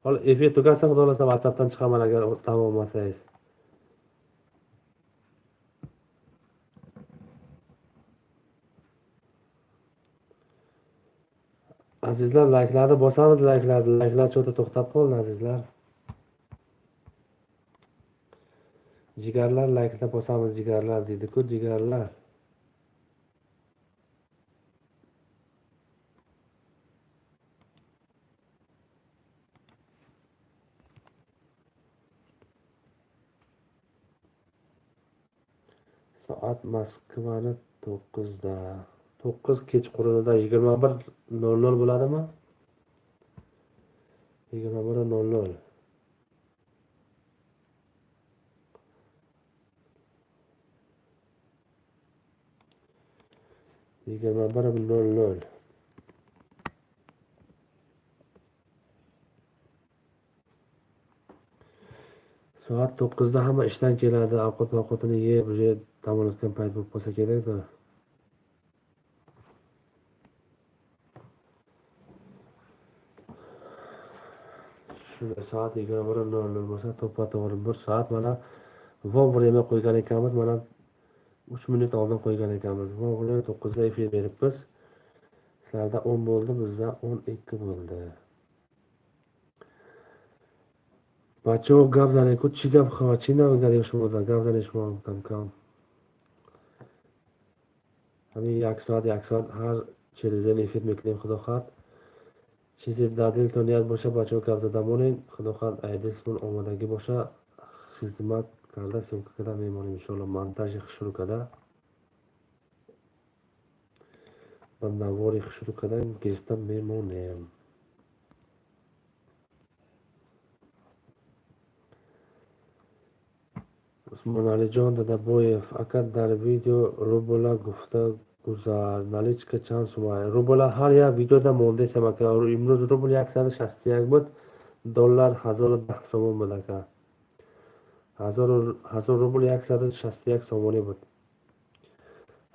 A: Hol efir tugasa xudo xohlasa WhatsAppdan chiqaman agar tamom olmasangiz. Azizlar, layklarni bosamiz, layklarni. Layklar cho'ta to'xtab qoldi, azizlar. Jigarlar, laykni bosamiz, jigarlar deydi-ku, jigarlar. Soat Moskvani 9da. 9 kechqurunida 21:00 bo'ladimi? 21:00. 21:00. Soat 9da hamma ishdan keladi, ovqat-ovqatini yeb, уже dam olayotgan payt bo'lib qolsa kerak-da. Shunda soat 21:00 bo'lsa, to'ppa-to'g'ri 1 soat mana вовремя qo'ygan ekanmiz, mana 3 minut oldin qo'ygan ekanmiz. Вовремя 9da efir beribmiz. Sizlarda 10 bo'ldi, bizda 12 bo'ldi. Bacho gap zaneku, chi gap xava, chi navgari shumuda, gap zane shuma kam kam. Hami 1 soat, 1 soat har через день efir meknim, xudo xohlasa. Chizi dadil toniyat bo'sha bacho gap zadamonin, xudo xohlasa aydismun omadagi bo'sha xizmat karda syomka kada memonim inshaalloh montaj xushru kada. Va navori xushru kada giriftam memonim. Usmonalijon Dadaboyev aka dar video rubla gufta guzar наличка чанд сума рубла ҳар як видеода мондесам ака. Имрӯз рубл 161 буд, доллар 1010 сомон буд ака. 1000 рубл 161 сомонӣ буд.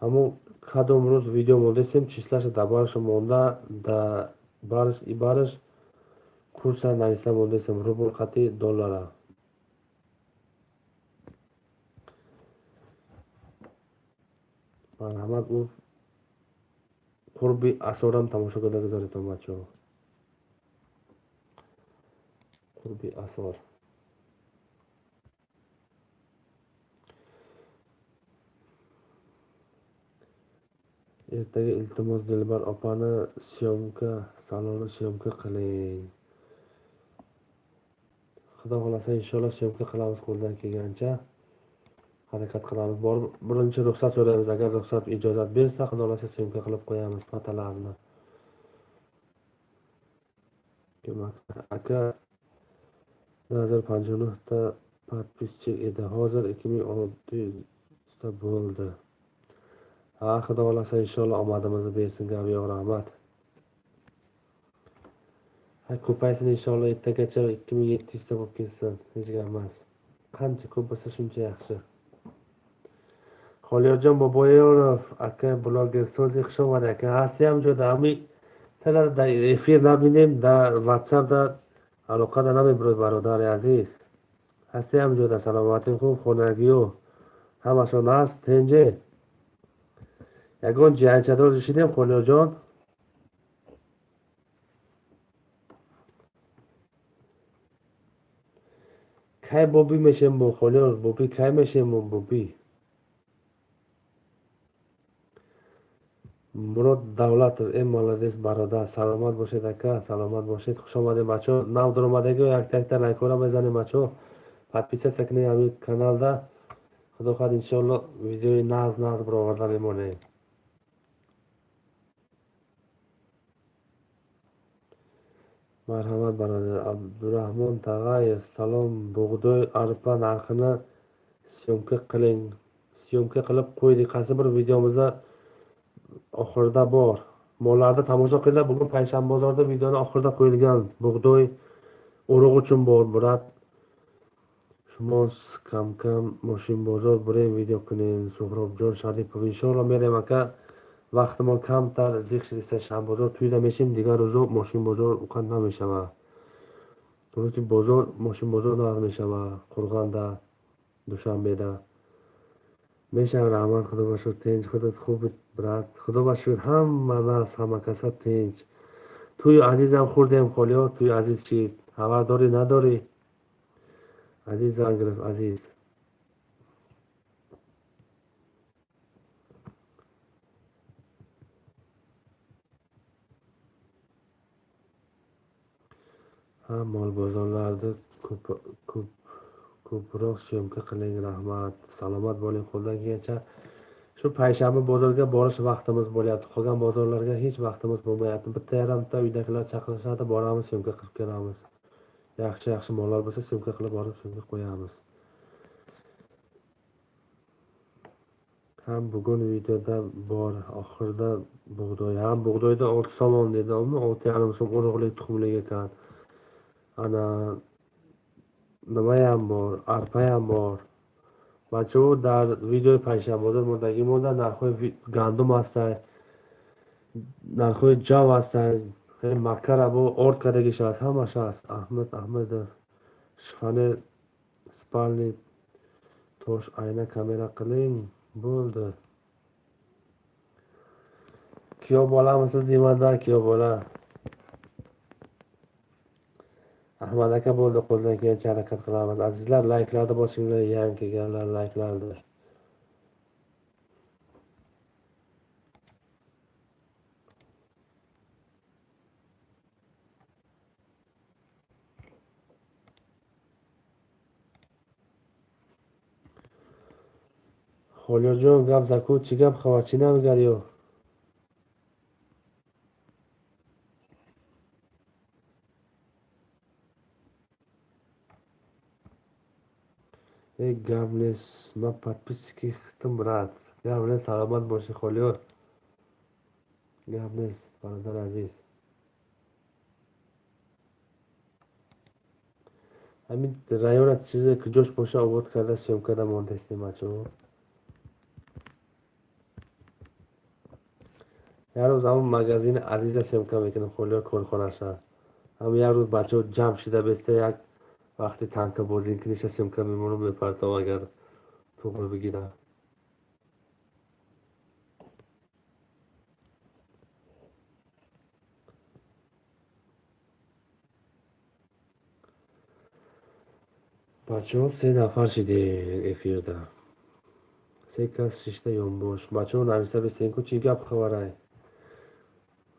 A: Ҳамон кадом рӯз видео мондесем, числаша дар бараш монда, да бараш и бараш курса нависта мондесем рубл қати доллара. Марҳамат, ӯ қурби асорам тамошо карда гузаретон бачаҳо. Қурби асор. Ertaga iltimos Dilbar opani syomka saloni syomka qiling. Xudo xohlasa inshaalloh syomka qilamiz qo'ldan kelgancha. Harakat qilamiz. Borib birinchi ruxsat so'raymiz. Agar ruxsat ijozat bersa, xudo xohlasa syomka qilib qo'yamiz fotolarni. Aka 2059 ta podpisчик edi. Hozir 2600 ta bo'ldi. Ha, xudo xohlasa inshaalloh omadimizni bersin, gap yo'q, rahmat. Ha, ko'paysin inshaalloh, ertagacha 2700 ta bo'lib ketsin, hech gap emas. Qancha ko'p bo'lsa shuncha yaxshi. Xoliyorjon Boboyorov aka bloger so'zi xush omad aka. Hasi ham jo'da ami talar da efir nabinem da WhatsApp da aloqada namibroy barodari aziz. Hasi ham jo'da salomating xub xonagiyo. Hammasi nas tenje. Yagon jiyanchador ishidem Xoliyorjon. Kay bobi meshem bo Xoliyor bobi kay meshem bo bobi. Murod Davlatov, ey молодец barodar, salomat bo'shed aka, salomat bo'shed. Xush omading bacho. Nav duromadagi yakta-yakta laykora mezanim bacho. Подписаться qiling ҳамин каналда. Xudo xohlasa inshaalloh videoyi naz naz birodarlar мемонем. Marhamat barodar. Abdurahmon Tag'ayev, salom. Bug'doy, arpa narxini syomka qiling. Syomka qilib qo'ydik. Qaysi bir videomizda oxirida bor. Mollarni tomosha qilinglar. Bugun payshanba bozorida videoni oxirida qo'yilgan. Bug'doy urug' uchun bor, brat. Shumoz kam-kam moshin bozor birem video qiling. Suhrobjon Sharipov, inshaalloh merem aka. Vaqtim kamtar, ziq desa shanba bozor tuyda meshim, digar ro'zo moshin bozor uqan nameshava. Ro'zi bozor moshin bozor nameshava. Qo'rg'onda, Dushanbeda. Mesha rahmat, Xudoga shukr, tinch, Xudo xub brat. Xudoga shukr, hamma nas, hamma kasa tinch. Tuy azizam xurdem qolyo, tuy aziz chi, xabardori nadori. Aziz zan girib, aziz. Ha, mol bozorlarida ko'proq syomka qiling, rahmat. Salomat bo'ling, qo'ldan kelgancha shu payshanba bozorga borish vaqtimiz bo'lyapti. Qolgan bozorlarga hech vaqtimiz bo'lmayapti. Bitta yarimta uydagilar chaqirishadi, boramiz, syomka qilib kelamiz. Yaxshi yaxshi mollar bo'lsa syomka qilib borib syomka qo'yamiz. Ham bugun videoda bor, oxirida bug'doy. Ham bug'doyda 6 somon dedi, umi 6,5 so'm urug'lik tuxumlik ekan. Ana nima ham bor, arpa ham bor. Bacho dar video payshanba bozor murdagi monda narxi gandum астай, нархҳои ҷав астай, макара бо орд кардагиш аст, ҳамаш аст. Аҳмад Аҳмадов, шифоне спальни tosh ayna kamera qiling, bo'ldi. Kuyov bolamisiz deymanda, kuyov bola. Ahmad aka bo'ldi, qo'ldan kelgancha harakat qilamiz. Azizlar, layklarni bosinglar, yangi kelganlar layklarni. Xolyorjon, gap zaku, chi gap xabar, chi namigar yo? Ey, gap nes, ma podpiski xitm, brat. Gap nes, salomat bo'lishi Xolyor. Gap nes, barodar aziz. Ҳамин района чизе куҷош боша обод карда съёмкада мондастем, бачаҳо. Як рӯз ҳамон магазини Азиза съёмка мекунем, Холиёр корхонаша. Ҳам як рӯз бачаҳо ҷамъ шида беста як вақти танка бозин куниша съёмка мемонам, мепартом агар туғри бигирам. Бачаҳо се нафар шидем эфирда. Се кас шишта ёнбош. Бачаҳо нависа бистен ку чӣ гап хабарай?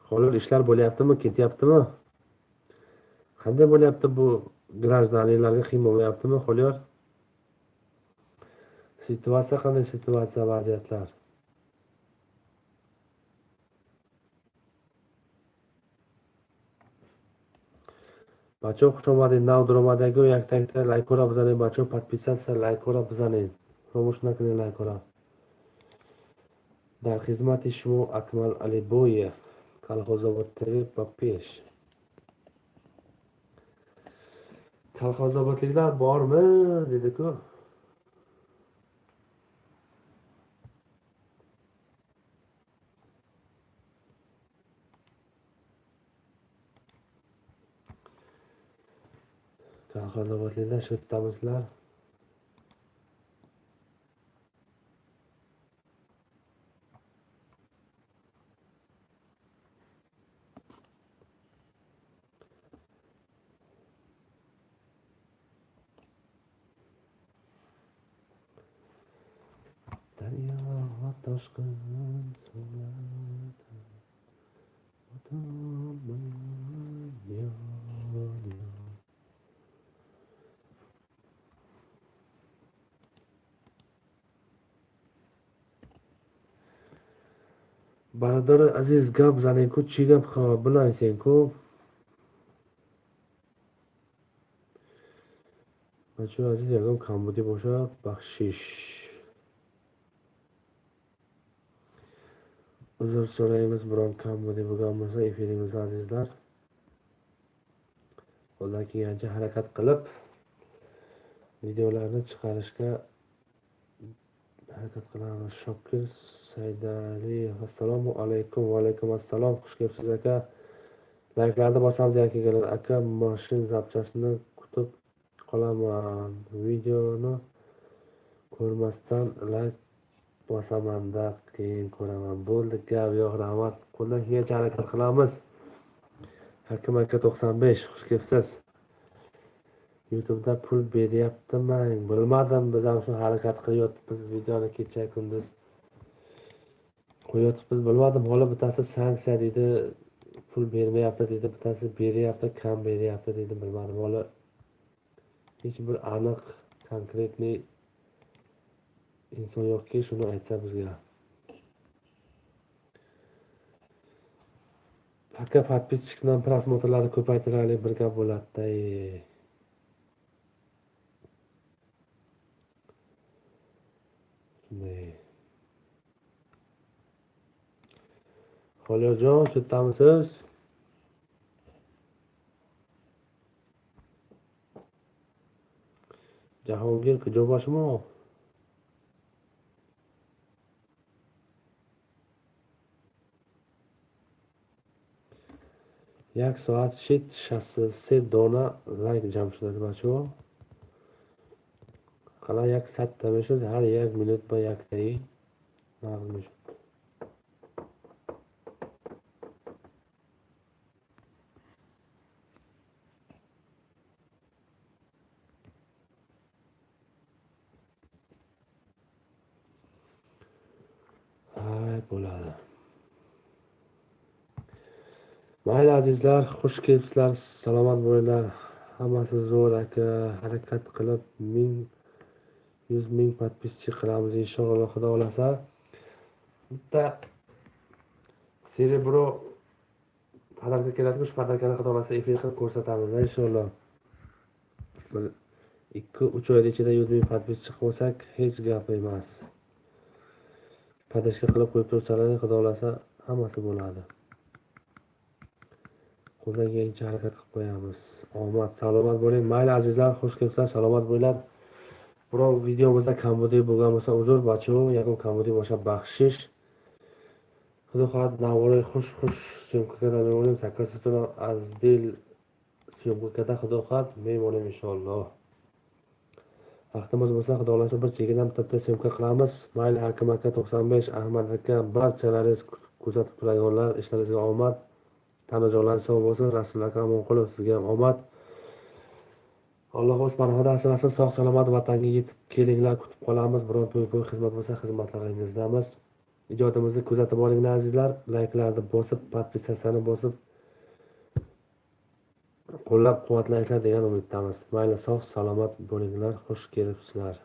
A: Холил ishlar bo'lyaptimi, ketyaptimi? Qanday bo'lyapti bu grajdanliklarga qiyin bo'lmayaptimi, Xolyor? Situatsiya qanday, situatsiya, vaziyatlar? Бачаҳо хуш омадед, нав дуромадагиҳо якта-якта лайкҳоро бизанед, бачаҳо подписаться лайкҳоро бизанед. Фаромӯш накунед лайкҳоро. Дар хизмати шумо Акмал Алибоев, Колхозобод ТВ ба пеш. Kolxozobodliklar bormi dedi-ku. Kolxozobodliklar shu yerdamisizlar? Daryo va toshqin suvlarda botolmayman yor yor. Бародари азиз, гап занем-ку, чӣ гап бинависем-ку? Бачаҳои азиз, ягон камбудӣ бошад, бахшиш. Uzr so'raymiz, biron kambudiy bo'lgan bo'lsa efirimizda azizlar. Qo'ldan kelgancha harakat qilib videolarni chiqarishga harakat qilamiz. Shokir Saydaliyev, assalomu alaykum. Va alaykum assalom. Xush kelibsiz aka. Layklarni bosamiz akalar. Aka, mashin zapchasini kutib qolaman. Videoni ko'rmasdan layk bosamanda keyin ko'raman. Bo'ldi, gap yo'q, rahmat. Qo'ldan kelgancha harakat qilamiz. Hakim aka 95, xush kelibsiz. YouTube'da pul beryaptimi? Bilmadim, biz ham shu harakat qilyapmiz. Videoni kecha kunduz qo'yayotibmiz, bilmadim. Hali bittasi sanksiya deydi, pul bermayapti deydi, bittasi beryapti, kam beryapti deydi, bilmadim. Hali hech bir aniq konkretniy inson yo'qki, shuni aytsa bizga. Aka, podpischiqdan prosmotrlarni ko'paytiraylik, bir gap bo'ladi-da. Shunday. Xolyorjon, shu yerdamisiz? Jahongir, куҷо ба шумо? Як соат шид, 63 дона лайк ҷамъ шудад, бачаҳо. Қала як садта мешуд, ҳар як минут ба яктаи нағз мешуд. Hay, bo'ladi. Mayli azizlar, xush kelibsizlar, salomat bo'linglar. Hammasi zo'r aka, harakat qilib 100 ming podpischi qilamiz inshaalloh, xudo xolasa. Bitta Cerebro podarka keladi, shu podarkani xudo xolasa efir qilib ko'rsatamiz inshaalloh. Bir 2-3 oy ichida 100 ming podpischi qilsak hech gap emas. Podarka qilib qo'yib tursalar, xudo xolasa hammasi bo'ladi. Qo'ldan kelgancha harakat qilib qo'yamiz. Omad, salomat bo'ling. Mayli azizlar, xush kelibsizlar, salomat bo'linglar. Biror videomizda kambudiy bo'lgan bo'lsa uzr, bacho, yakun kambudiy bo'lsa baxshish. Xudo xohlasa navro'y xush syomka kada me'monim, sakkiz az dil syomka kada xudo xohlasa me'monim inshaalloh. Vaqtimiz bo'lsa xudo xohlasa bir chekidan bitta syomka qilamiz. Mayli Hakim aka 95, Ahmad aka, barchalaringiz kuzatib turganlar, ishlaringizga omad. Tanajonlar sog' bo'lsin, Rasul aka Amonqulov, sizga ham omad. Alloh o'z panohida asrasin, sog' salomat vatanga yetib kelinglar, kutib qolamiz. Biron to'y xizmat bo'lsa xizmatlaringizdamiz. Ijodimizni kuzatib boringlar azizlar, layklarni bosib, podpisatsiyani bosib, qo'llab-quvvatlaysizlar degan umiddamiz. Mayli, sog' salomat bo'linglar, xush kelibsizlar.